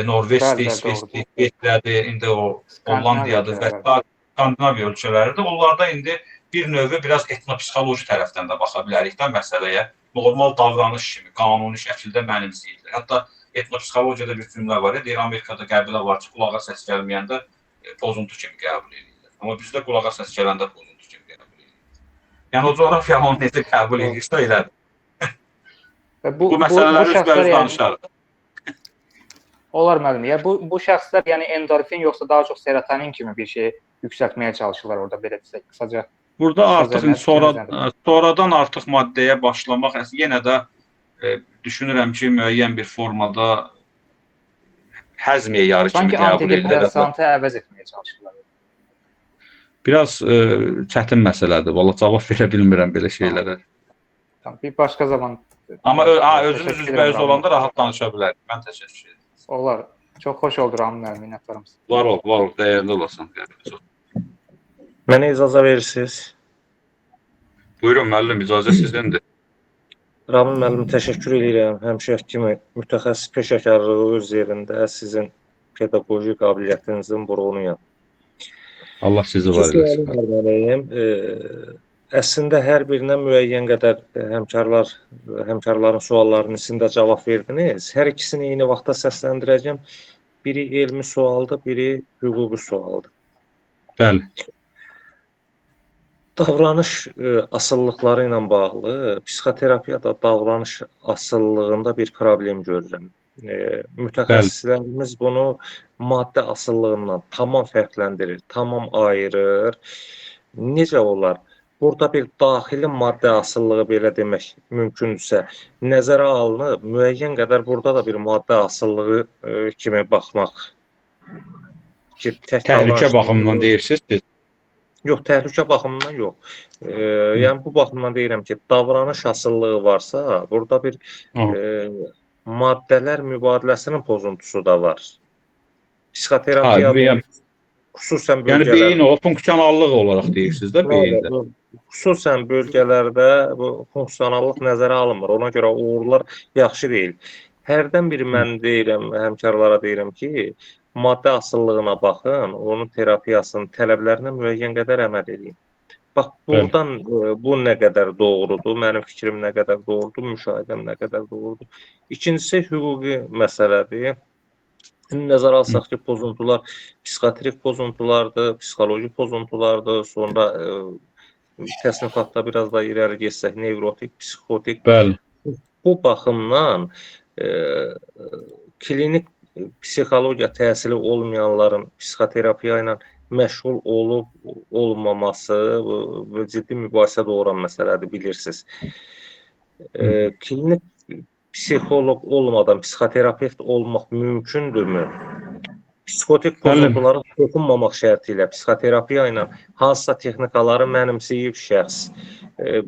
Norveçdir, İsveçdir, Şvetsiyədir, indi o Hollandiyadır və Skandinaviya ölkələridir. Onlarda indi bir növü biraz etnopsixoloji tərəfdən də baxa bilərik də məsələyə. Normal davranış kimi qanuni şəkildə mənimsəyirlər. Hətta etnopsixologiyada bir cümlə var, deyir Amerikada qəbilə var ki, qulağa səs gəlməyəndə pozuntu kimi qəbul edirlər. Amma bizdə qulağa səs gələndə pozuntu kimi qəbul edirlər. Yəni o coğrafiya onu necə qəbul edirsə elədir. Bu məsələləri üzbəüz danışarıq. Olar müəllim. Yəni bu şəxslər yəni endorfin yoxsa daha çox serotonin kimi bir şeyi yüksəltməyə çalışırlar orada belə desək qısaca. Burada artıq sonradan artıq maddəyə başlamaq yenə də düşünürəm ki, müəyyən bir formada həzm meyarı kimi qəbul edilir. Sanki antidepressantı əvəz etməyə çalışırlar. Biraz çətin məsələdir. Vallahi cavab verə bilmirəm belə şeylərə. Tamam, bir başqa zaman. Amma özümüz üzbəüz olanda rahat danışa bilərik. Mən təşəkkür edirəm. Olar. Çox xoş oldu Ramin müəllim, minnətdarım. Var ol, var ol, dəyərli olasan. Mənə icazə verirsiniz? Buyurun müəllim, icazə sizdəndir. Ramin müəllim, təşəkkür edirəm. Həmişəki kimi mütəxəssis peşəkarlığı öz yerində sizin pedaqoji qabiliyyətinizin vurğunuyam. Allah sizi var eləsin. Mənim, əslində hər birinə müəyyən qədər həmkarların suallarının içində cavab verdiniz. Hər ikisini eyni vaxtda səsləndirəcəm. Biri elmi sualdır, biri hüquqi sualdır. Bəli. Davranış asılılıqları ilə bağlı psixoterapiyada davranış asılılığında bir problem görürəm. Mütəxəssislərimiz bunu maddə asılılığından tamam fərqləndirir, tamam ayırır. Necə olar? Burada bir daxili maddə asılılığı belə demək mümkündürsə, nəzərə alınıb, müəyyən qədər burada da bir maddə asılılığı kimi baxmaq. Ki, təhlükə baxımından deyirsiniz siz? Yox, təhlükə baxımından yox. Yəni, bu baxımdan deyirəm ki, davranış asılılığı varsa, burada bir maddələr mübadiləsinin pozuntusu da var. Psixoterapiya xüsusən bölgələrdə. Yəni, beyin o, funksionallıq olaraq deyirsiniz də beyində. Xüsusən bölgələrdə bu funksionallıq nəzərə alınmır. Ona görə uğurlar yaxşı deyil. Hərdən bir mən deyirəm, həmkarlara deyirəm ki, maddə asılılığına baxın, onun terapiyasının tələblərinə müəyyən qədər əməl edin. Bax, buradan bu nə qədər doğrudur, mənim fikrim nə qədər doğrudur, müşahidəm nə qədər doğrudur. İkincisi, hüquqi məsələdir. Nəzərə alsaq ki, pozuntular psixotrik pozuntulardır, psixoloji pozuntulardır, sonra təsnifatda biraz da irəli getsək, nevrotik, psixotik. Bəli. Bu baxımdan klinik psixologiya təhsili olmayanların psixoterapiya ilə məşğul olub olmaması ciddi mübahisə doğuran məsələdir, bilirsiniz. Klinik psixoloq olmadan psixoterapevt olmaq mümkündürmü? Psixotik pozuntulara toxunmamaq şərti ilə psixoterapiya ilə hansısa texnikaları mənimsəyib şəxs,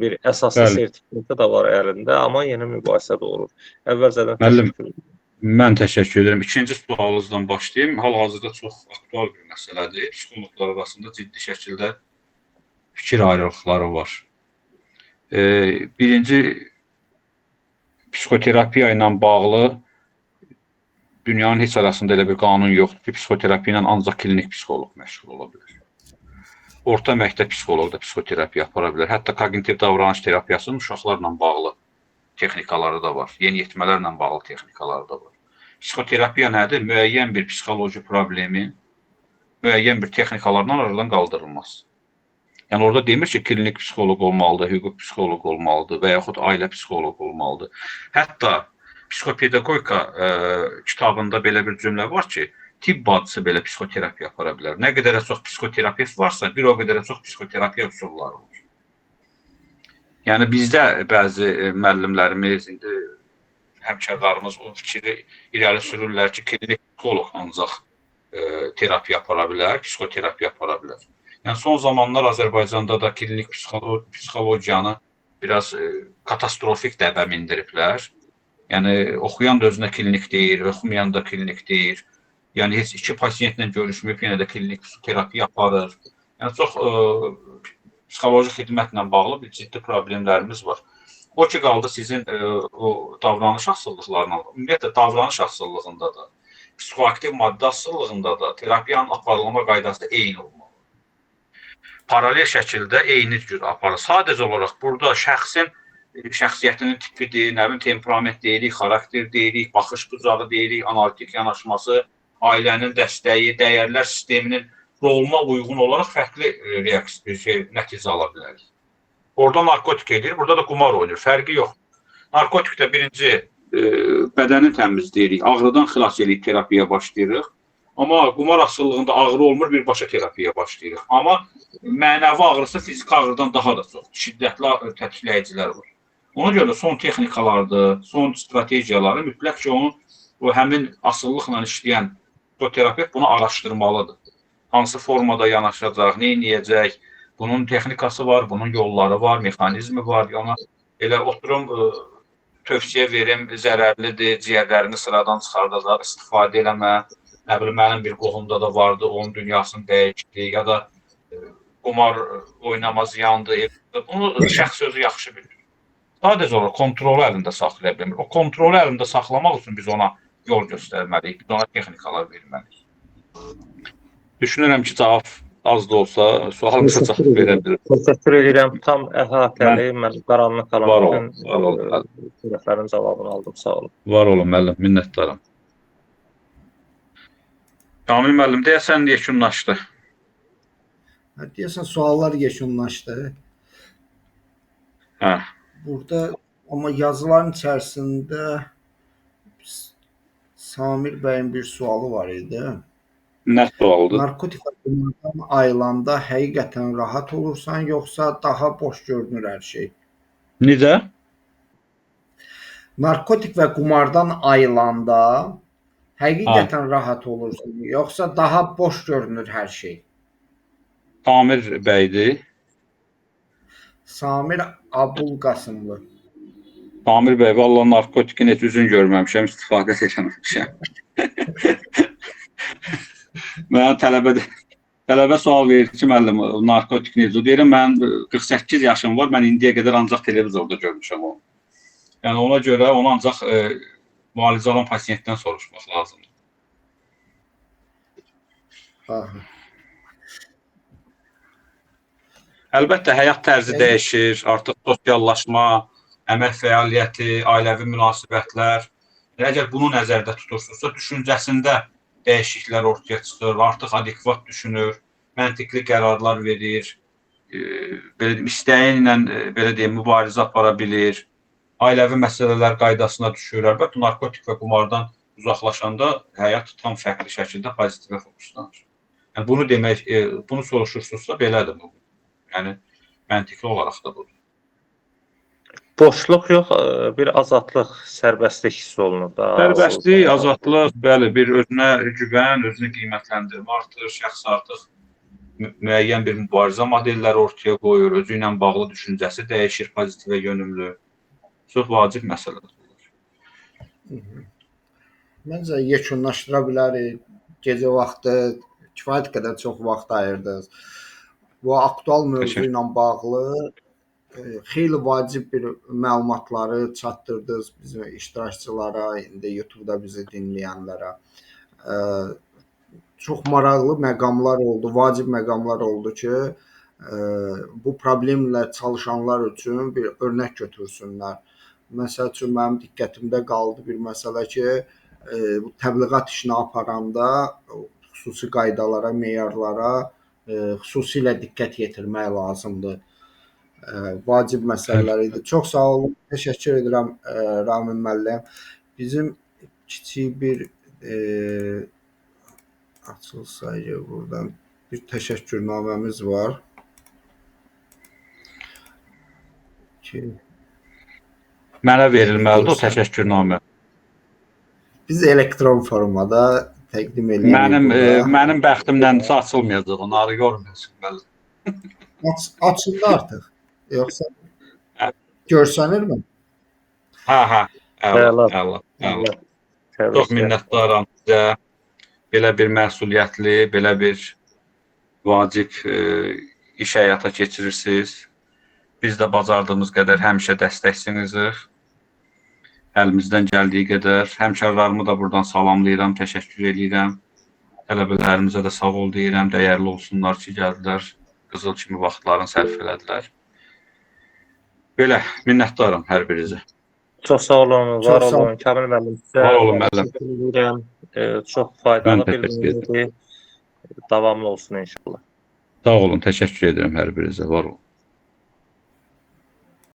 bir əsaslı sertifikatı da var əlində, amma yenə mübahisə doğurur. Əvvəlcədən təşəkkür edirəm. Mən təşəkkür edirəm. İkinci sualınızdan başlayayım. Hal-hazırda çox aktual bir məsələdir. Psixoloqlar arasında ciddi şəkildə fikir ayrılıqları var. Birinci, psixoterapiya ilə bağlı dünyanın heç arasında elə bir qanun yoxdur ki, psixoterapiya ilə ancaq klinik psixoloq məşğul ola bilər. Orta məktəb psixoloqu da psixoterapiya apara bilər. Hətta koqnitiv davranış terapiyasının uşaqlarla bağlı texnikaları da var. Yeniyetmələrlə bağlı texnikaları da var. Psixoterapiya nədir? Müəyyən bir psixoloji problemi müəyyən bir texnikalarla aradan qaldırılmaz. Yəni orada demir ki, klinik psixoloq olmalıdır, hüquq psixoloq olmalıdır və yaxud ailə psixoloqu olmalıdır. Hətta psixopedaqogika kitabında belə bir cümlə var ki, tibb bacısı belə psixoterapiya apara bilər. Nə qədərə çox psixoterapevt varsa, bir o qədərə çox psixoterapiya üsulları olur. Yəni bizdə bəzi müəllimlərimiz, indi həmkarlarımız o fikri irəli sürürlər ki, klinik psixoloq ancaq terapiya apara bilər, psixoterapiya apara bilər. Yəni son zamanlar Azərbaycanda da klinik psixologiyanı biraz katastrofik dəbə mindiriblər. Yəni oxuyan da özünə klinik deyir, oxumayan da klinik deyir. Yəni heç iki pasientlə görüşməyib, yenə də klinik psixoterapiya aparır. Yəni çox psixoloji xidmətlə bağlı bir ciddi problemlərimiz var. O ki qaldı sizin o davranış asılılıqlarına, ümumiyyətlə davranış asılılığında da, psixoaktiv maddə asılılığında da terapiyanın aparılma qaydası eyni olmalı. Paralel şəkildə eyni cür aparılır. Sadəcə olaraq burada şəxsin şəxsiyyətinin tipidir, nə bilim temperament deyirik, xarakter deyirik, baxış bucağı deyirik, analitik yanaşması, ailənin dəstəyi, dəyərlər sisteminin roluna uyğun olaraq fərqli reaksiya nəticə ala bilərik. Orada narkotik edir, burada da qumar oynayır. Fərqi yox. Narkotikdə birinci bədəni təmizləyirik, ağrıdan xilas eləyib terapiyaya başlayırıq. Amma qumar asılılığında ağrı olmur, birbaşa terapiyaya başlayırıq. Amma mənəvi ağrısı fiziki ağrıdan daha da çox, şiddətli tətikləyicilər var. Ona görə də son texnikalardır, son strategiyaları mütləq ki, onun o həmin asılılıqla işləyən psixoterapevt bunu araşdırmalıdır. Hansı formada yanaşacaq, nə eləyəcək, bunun texnikası var, bunun yolları var, mexanizmi var. Ona elə oturum tövsiyə verim, zərərlidir, ciyərlərini sıradan çıxardacaq, istifadə eləmə. Nə bilim, mənim bir qohumda da vardı, onun dünyasını dəyişdi, ya da qumar oynama ziyandır. Bunu şəxs özü yaxşı bilir. Sadəcə olaraq kontrolu əlində saxlaya bilmir. O kontrolu əlində saxlamaq üçün biz ona yol göstərməliyik, biz ona texnikalar verməliyik. Düşünürəm ki, cavab az da olsa sualınıza cavab verə bilirəm. Təşəkkür edirəm. Tam əhatəli, mən qaranlıq qalan bütün tərəflərin cavabını aldım. Sağ olun. Var olun müəllim, minnətdaram. Kamil müəllim, deyəsən yekunlaşdı. Deyəsən suallar yekunlaşdı. Hə. Burada amma yazıların içərisində Samir bəyin bir sualı var idi. Nə sualıdır? Narkotik qumardan ayılanda həqiqətən rahat olursan, yoxsa daha boş görünür hər şey? Necə? Narkotik və qumardan ayılanda həqiqətən rahat olursan, yoxsa daha boş görünür hər şey? Samir bəydir. Samir Abulqasımlı. Samir bəy, vallah narkotikin heç üzün görməmişəm, istifadə eləməmişəm. Mənə tələbə sual verir ki, müəllim, narkotik necə? Deyirəm, mənim 48 yaşım var, mən indiyə qədər ancaq televizorda görmüşəm onu. Yəni ona görə onu ancaq müalicə alan pasientdən soruşmaq lazımdır. Aha. Əlbəttə, həyat tərzi dəyişir, artıq sosiallaşma, əmək fəaliyyəti, ailəvi münasibətlər. Əgər bunu nəzərdə tutursunuzsa, düşüncəsində dəyişikliklər ortaya çıxır, artıq adekvat düşünür, məntiqli qərarlar verir, belə deyim, istəyi ilə belə deyim, mübarizə apara bilir, ailəvi məsələlər qaydasına düşür. Əlbəttə, narkotik və qumardan uzaqlaşanda həyat tam fərqli şəkildə pozitivə fokuslanır. Yəni bunu demək, bunu soruşursunuzsa belədir bu. Yəni məntiqli olaraq da budur. Boşluq yox, bir azadlıq, sərbəstlik hiss olunur da. Sərbəstlik, azadlıq, bəli, bir özünə güvən, özünü qiymətləndirmə artır, şəxs artıq müəyyən bir mübarizə modelləri ortaya qoyur, özü ilə bağlı düşüncəsi dəyişir, pozitivə yönümlü. Çox vacib məsələdir bunlar. Məncə yekunlaşdıra bilərik. Gecə vaxtı kifayət qədər çox vaxt ayırdınız. Bu aktual mövzu ilə bağlı xeyli vacib bir məlumatları çatdırdınız bizim iştirakçılara, indi YouTube-da bizi dinləyənlərə. Çox maraqlı məqamlar oldu, vacib məqamlar oldu ki, bu problemlə çalışanlar üçün bir örnək götürsünlər. Məsəl üçün, mənim diqqətimdə qaldı bir məsələ ki, bu təbliğat işini aparanda xüsusi qaydalara, meyarlara xüsusilə diqqət yetirmək lazımdır. Vacib məsələlər idi. Çox sağ olun. Təşəkkür edirəm Ramin müəllim. Bizim kiçik bir açılsa buradan bir təşəkkürnaməmiz var. Ki mənə verilməlidir o təşəkkürnamə. Biz elektron formada təqdim eləyirik. Mənim bəxtimlə açılmayacaq, onları yormayasın bəli. Açıldı artıq. Yoxsa görsənirmi? Hə, hə. Əla, əla, əla. Çox minnətdaram sizə. Belə bir məsuliyyətli, belə bir vacib iş həyata keçirirsiniz. Biz də bacardığımız qədər həmişə dəstəkçinizik. Əlimizdən gəldiyi qədər. Həmkarlarımı da buradan salamlayıram, təşəkkür eləyirəm. Tələbələrimizə də sağ ol deyirəm, dəyərli olsunlar ki, gəldilər, qızıl kimi vaxtlarını sərf elədilər. Belə, minnətdaram hər birinizə. Çox sağ olun, var Çox olun. Kamil müəllim, sizə Var olun müəllim. təşəkkür edirəm. Çox faydalı bir mövzudur. Davamlı olsun inşallah. Sağ olun, təşəkkür edirəm hər birinizə, var olun.